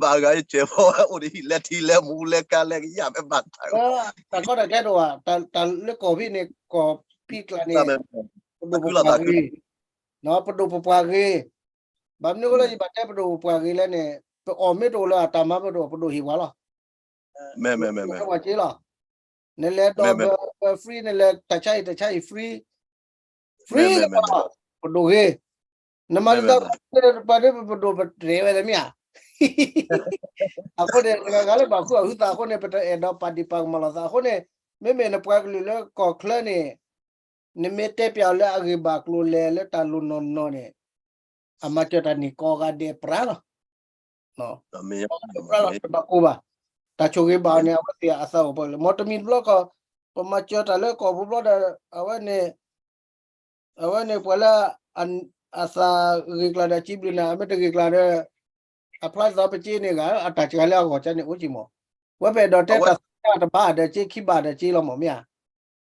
ဘၣ်ဂၤယကဲၤဖီအိၣ်ဒ်လဲၤထံလဲၤမူ လဲၤကါလဲၤကယၢ်မ့ၢ်ဘၣ်တၢ် တၢ်ကီတၢ်ခဲတအိၣ်ဘၣ် တၢ်လၢကီၢ်ဖံးန့ၣ် ကီၢ်ဖံးကျါန့ၣ် ပဒိၣ်ပပှၢ်ဂ့ၤ ပဒိၣ်ပပှၢ်ဂ့ၤ ဘၣ်မနုၤအဃိလၢယဘၣ်တဲပဒိၣ်ပပှၢ်ဂ့ၤလဲၣ်န့ၣ် ပအီၣ်မ့ၢ်တအိၣ်လၢအတၢ်မၤမ့ၢ်တအိၣ် ပဒိၣ်ဟ့ၣ်ပှၤလီၤ မ့ၢ်မ့ၢ်မ့ၢ်မ့ၢ် ဝဲက့လီၤ နလဲၤဒီး free နလဲၤတၢ်ဆါဟံၣ်တၢ်ဆါဟံၣ် free free လၢပဒိၣ်ဂ့ၤ နမၤတသးပှၤဒ်ပဒိၣ်ပတြဲၤဝဲတမ့ၢ်ဧါ အဃိန့ၣ် တဂၤဂၤလၢဘၣ်ဃုအီၣ်ဟုသးအဃိန့ၣ် ပတအဲၣ်ဒိးပာ်ဒံးပာ်ကမၣ်လိာ်သးအဃိန့ၣ် မ့မ့ၢ်နပှၤကလုာ်လၢကီၢ်ချၢန့ၣ် နမ့ၢ်တဲပျးအီၤလၢအဂ့ၢ်ဘၣ်ကျိၤလဲၤလၢတၢ်လိၣ်နီၢ်နီၢ်န့ၣ် အမၤစၢၤတၢ်န့ၣ်ကိးဂၤဒဲးပြးလီၤ ပြးလီၤတဘၣ်ကိးဘၣ် တၢ်ဆိၣ်ဂ့ၤဘၣ်အီၤန့ၣ် အဝဲသ့ၣ်အသးအိၣ်ပှဲၤလၢ မ်တမံၤတဘျီကီး ပမၤစၢၤတၢ်လၢကီၢ်ပူၤဘျီဒီး အဝဲန့ၣ် အဝဲန့ၣ်ပှၤလၢ အသးဂ့ၤကျါဒီးစံးဘျုးနၤ အမ့ၢ်တဂ့ၤကျါဒီး အဖျါသီပစ့န့ၣ်ဂ့ၤ အတၢ်စှၤလၢအဂီၢ်ကန့ၣ်အိၣ်က့မး ဝဲပအဲၣ်ဒိးတဲတၢ်သၢဘၣ်တဘၣ်ဒီးစ့ခံဘၣ်ဒီးစ့လီၤမးမ့ၢ်ဧါ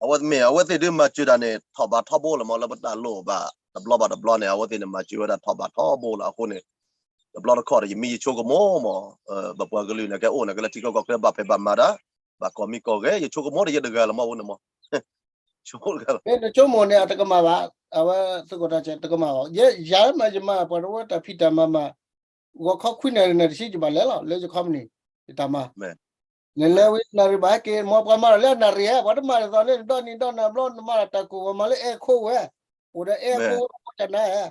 အဝဲမ့ၢ် အဝဲသ့ၣ်ဒုးမၤစၢၤတၢ်န့ၣ် ထီၣ်ဘးထီဘိလီၤမး လၢပတၢ်လိၣ်ဘၣ် တဘျီဘၣ်တဘျီန့ၣ် အဝဲသ့ၣ်န့ၣ် မၤစၢၤဝဲဒၣ်ထီၣ်ဘးထီဘိလီၤ အဃိန့ၣ် တဘျီတခီၣ်ဒီး ယမ့ၢ်ယဆိကမိၣ်မး ပပှၤကလုာ်န့ၣ် ကဲအိၣ်န့ၣ် ကလၢထံကီၢ်ကီၢ်ချၢဘၣ်ဖံးဘၣ်မၤတၢ် ဘၣ်ကီၢ်မံကီၢ်ဂဲၤ ယဆိကမိၣ်ဒီးယတဂၤလီၤမး အဃိန့ၣ်မး မ့ၢ်နဆိကမိၣ်န့ၣ် အတကမၣ်ဘၣ်, အဝဲသုးခိၣ်ထးဆဲးတကမၣ်ဘၣ်, ယဲယၤမးယမၤပှၤတဝဲတၢ်ဖံးတၢ်မၤမး, ဂီၤခီခွံနၣ်ရံၣ်န့ၣ်တဆံယဘၣ်လဲၤလီၤ လၢယခီပနံၣ်, ယတၢ်မၤ နလဲၤဝံၤနၣ်ရံၣ်ဘၣ်ဟဲက့ၤ မ်ပှၤမၤတၢ်လၢအနၣ်ရံၣ်ဧါ, ပှၤတမၤဒ်သိးန့ၣ် နဒီနံၤဒီနၤဘျီ နမၤတၢ်ကိၢ်ဂီၤမးလၢအဲၣ်ခိဝဲ, အိၣ်ဒီးအဲၣ်ခိဝဲ ဖိတနၤဧါ,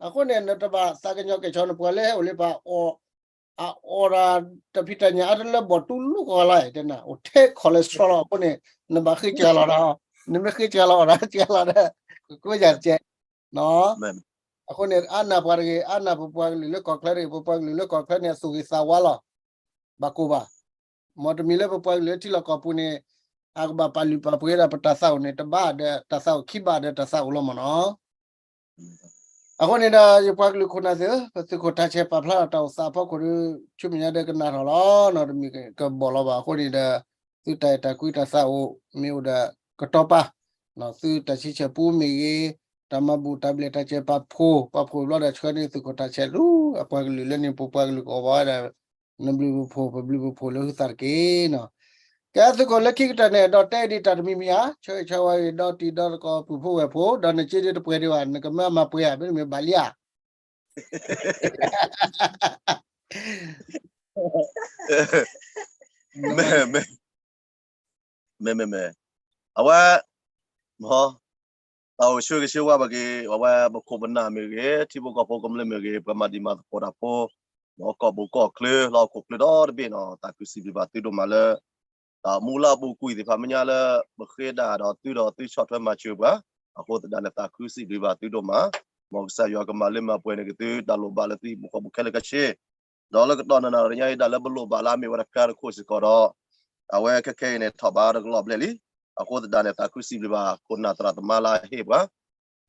အဃိန့ၣ် နတဘၣ်သးကညီၤကဲၣ်ဆိး နပှၤလၢဟဲအိၣ်လၢပှၤအီၣ်, အအီၣ်ဒၣ်တၢ်ဖံးတၢ်ညၣ်အါတလၢဘီၣ်တူလူဃီလီၤ တဲနၤ အိၣ်ထဲ cholesterol လီၤ အဃိန့ၣ် နဘၣ်ဃ့စှၤလီၤဒီး, နမ့ၢ်ဃ့စှၤလီၤအီၣ်ဒီး စှၤလီၤဒီး ကကွဲယၤတကဲး အဃိန့ၣ် အါနၢ်ပှၤတဂ့ၤ, အါနၢ်ပပှၤကလုာ်လၢကီၢ်ချၢတဂ့ၤ, ပပှၤကလုာ်လၢကီၢ်ချၢန့ၣ် အသူၣ်ဂ့ၤသးဝါလီၤ. ဘၣ်ကိၢ်ဘၣ်, မ်တမံၤလၢပပှၤကလုာ်လၢထံလီၢ်ကီၢ်ပူၤန့ၣ် အကဘၣ်ပာ်လုၢ်ပာ်ပှ့ၤဒၣ်ပတၢ်သးအိၣ်န့ၣ် တဘၣ်ဒီးတၢ်သးအိၣ်ခံဘၣ်ဒီးတၢ်သးအိၣ်လီၤမ့ၢ်နီၤ. အဃိန့ၣ်ဒီး ယပှၤကလုာ်ခိၣ်နၢ်သ့ၣ်ဧၢ, ပသုးခိၣ်ထးဆဲးပာ်ဖျါထီၣ်တၢ်အိၣ်သးအဖီခိၣ်ဒီး ဆူမဲာ်ညါဒီးကနၣ်ထီၣ်လီၤနီၤ, တမ့ၢ်ကဘီၣ်လီၤဘၣ်. အဃိန့ၣ်ဒီး သုတၢ်အဲၣ်တၢ်ကွံတၢ်သးအိၣ် မ့ၢ်အိၣ်ဒီးကတီၤပာ်, သုတၢ်ဆံဆဲၣ်ပူမ့ၢ်ဂ့ၤ, တၢ်မၤဘူၣ်တၢ်ဘျဲၣ်တၢ်စဲးပာ်ဖှိၣ်, ပာ်ဖှိၣ်ဘျီဒီးဆှၢန့ၢ်သုးခိၣ်ထးဆဲးလၢ အပှၤကလုာ်လၢန့ၣ် ပပှၤကလုာ်ကအိၣ်ဘၣ်ဝဲဒၣ် နဘျုးပဖှိၣ် ပဘျုးပဖှိၣ်လၢဟုသးတက့ၢ်နီၤ. ကဲသုးခိၣ်လၢခံကတၢၢ်န့ၣ် ဒီးတဲဒံးတၢ်တမံၤမံၤဧါ, ဆၢဂ့ၤဆၢဝါဂ့ၤ ဒီတံၤဒီသကိးပုၢ်ဖိဝဲၢ်ဖိ, ဒီးနစ့ဒ်တပှဲၤဒံးဘၣ် နကမၢမၤပှဲၤဧါ, မ့တမ့ၢ်ဘၣ်လံဧါ. မ့ၢ်, မ့ၢ်, မ့ၢ်, မ့ၢ်, အဝဲ, မ်, တၢ်အိၣ်ဆၢဂ့ၤဆၢဝါဘၣ်က့ၤ အဝဲပခိၣ်ပနၢ်မ့ၢ်ဂ့ၤ, ထံဖိကီၢ်ဖိကမျၢၢ်မ့ၢ်ဂ့ၤ, ပှၤမၤဒံးမၤသကိးတၢ်ဖိ, မ်ကီၢ်ဘိကီၢ်ချၢလၢဟီၣ်ခိၣ်ချၢဒီတဘ့ၣ်နီၤ, တၢ်ခုစံးဘျုးဘၣ်သုဒိၣ်မးလၢ တၢ်မူလၢအပူၤကွံာ်သ့ၣ်တဖၣ်မဲာ်ညါလၢ ပဃ့ဒၣ်ဒီးသုဒီးသုဆီၣ်ထွဲမၤစၢၤပှၤ, အဃိသတးန့ၣ် တၢ်ခုစံးဘျုးဘၣ်သုဒိၣ်မး, မ်ကစၢ်ယွၤကမၤလၢမၤပှဲၤန့ၢ်က့ၤသု တၢ်လိၣ်ဘၣ်လၢသုဟံၣ်ဖိဃီဖိခဲလၢာ်ခဲဆ့, ဒီးလၢကတီၢ်နၣ်ရံၣ်ညါအံၤ တၢ်လၢပလိၣ်ဘၣ်လၢအမ့ၢ်ဝဲတၢ်ကါတခိၣ်စ့ၢ်ကီးဒီး, အဝဲခဲခဲအံၤန့ၣ် ထီၣ်ဘးတကလီၢ်ဘျဲၣ်လံ, အဃိသတးန့ၣ် တၢ်ခုစံးဘျုးဘၣ်ခိၣ်နၢ်သရၣ်သမါလၢအဟ့ၣ်ပှၤ,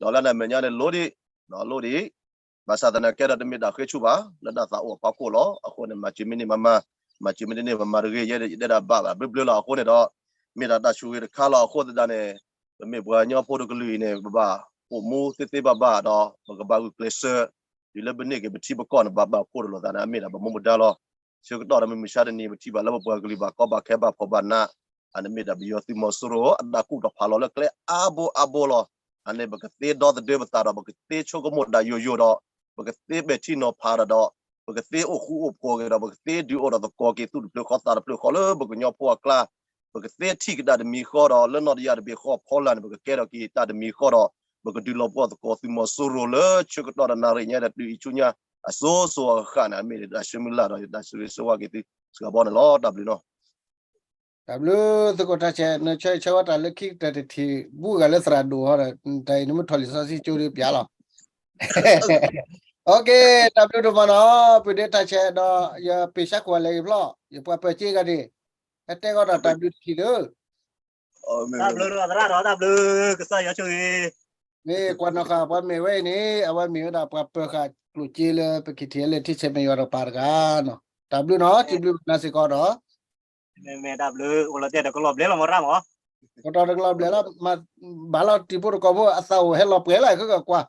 ဒီးလၢနမဲာ်ညါန့ၣ် လိၣ်ဒံး, လိၣ်ဒံး ဘၣ်ဆၣ်သနာ်က့ဒီးတမ့ၢ်တၢ်ဃ့ဆူၣ်ဘၣ် လၢတၢ်သးအိၣ်အဖီခိၣ်လီၤ. အဃိန့ၣ် မၤစၢၤမ့ၢ်န့ၢ်မၤမၤ, မၤစၢၤမ့ၢ်တန့ၢ်မၤမၤတဂ့ၤ, ယဲဒၣ်ဘၣ်ဘၣ်ဘျၢဘျၢလီၤ. အဃိန့ၣ်ဒီး မ့ၢ်ဒၣ်တၢ်ဆိၣ်ဂ့ၤတခါလီၤ. အဃိသတးန့ၣ် ပမ့ၢ်ပှၤကညီဖိတကလုာ်အံၤန့ၣ် ပဘၣ်အိၣ်မူသ့သ့ဘၣ်ဘၣ်ဒီး ပကဘၣ်ဂုာ်ကျဲးစၢး, တုၤလၢပန့ၢ်က့ၤပထံပကီၢ်န့ၣ် ဘၣ်ဘၣ်ဖှိၣ်တလိာ်သးန့ၣ် အမ့ၢ်ဒၣ်ပမူပဒါလီၤ. ဆၢကတီၢ်ဒီးမုၢ်မဆါတနံၤ ပထံၣ်ဘၣ်လၢပပှၤကလုာ်ဘၣ်ကီဘၣ်ခဲဘၣ်ဖှီၣ်ဘၣ်နး, အန့ၣ်မ့ၢ်ဒၣ်ပယီၤသုးမီၤစိရိၤ အတၢ်ကူၣ်တၢ်ဖးလီၤလၢကျဲအါဘိအါဘိလီၤ. အန့ၣ်ပကသ့ဒီသဒၢပသးဒီး ပကသ့ဆိကမိၣ်ဒၣ်ယိာ်ယိာ်ဒီး ပကသ့ပဲာ်ထံနီၤဖးဒီး ပကသ့အိၣ်ဃူအိၣ်ဖိးက့ၤဒီး ပကသ့ဒုးအိၣ်ထီၣ်သကိးက့ၤသူၣ်တဖျၢၣ်ဃီသးတဖျၢၣ်ဃီလၢပကညီဖိအကျါ, ပကသ့ထံၣ်ကဒါတမံၤဃီဒီး လၢနီၢ်တယၢ်တဘ့ၣ်ဃီအဖီလာ်န့ၣ် ပကကဲထီၣ်က့ၤတၢ်တမံၤဃီဒီး ပကဒုးလီၤပှီၢ်သကိးသုးမီၤစိရိၤလၢဆၢကတီၢ်ဒီးနၣ်ရံၣ်ညါဒီး တုၤအံၤဆူညါ အစိၤစိၤအဃၣ်ဃၣ်န့ၣ် အမ့ၢ်ဒၣ်တၢ်ဆၢမုၢ်လၢ်ဒီးတၢ်ဆၢဂ့ၤဆၢဝါက့ၤသုစှၤဘီန့ၣ်လီၤ. တၢ်ဘျုးနီၤ. တၢ်ဘျုးသုးခိၣ်ထးဆဲး နဆၢဂ့ၤဆၢဝါတၢ်လၢခံကတၢၢ်တထံၣ် ဘူးဂၤလၢသရၣ်ဒိၣ်ဟီဒီး တၢ်အံၤနမ့ၢ်ထီၣ်လံာ်စီဆှံကၠိဒ်ပျးလီၤ. တၢ်ဘျုးဒိၣ်မးနီၤ, ပဒ့ထးဆဲးဒီး ယပ့ၤဆါကွၢ်လဲၤဂ့ၤဖျီၣ် ယပှၤပၢၤစ့ဂၤဒ့ၣ်, ဟဲတဲဂီၢ်ဒီးတၢ်ဘျုးတထံၣ်လၢ တၢ်ဘျုးသရၣ်ဒီးတၢ်ဘျုး ကစၢ်ယွၤဆိၣ်ဂ့ၤ. မ့ၢ်ကွၢ်နီၣ်ဃာ်ပှၤမ့ၢ်ဝဲအံၤန့ၣ် အဝဲမ့ၢ်ဝဲဒၣ်ပှၤပၢၤဃာ်ကျိၣ်စ့လၢပ ခံထံၣ်အဲလ့ၣ် ထံဆဲးမဲာ်ယွၤတကပၤတဂၤနီၤ. တၢ်ဘျုးနီၤ, စံးဘျုးနၤစ့ၢ်ကီးဒီး မ့ၢ်မ့ၢ်တၢ်ဘျုး အိၣ်လီၤတဲာ်တကလီၢ်ဘျဲၣ်လီၤမ့ၢ်ရၣ်မး, ကတီၢ်တကလီၢ်ဘျဲၣ်လီၤ, ဘၣ်လီၤတံၤဖိတကီၢ်ဖိ အသးအိၣ်ဟဲလီၤပှဲၤလီၤ ခဲကကွၢ်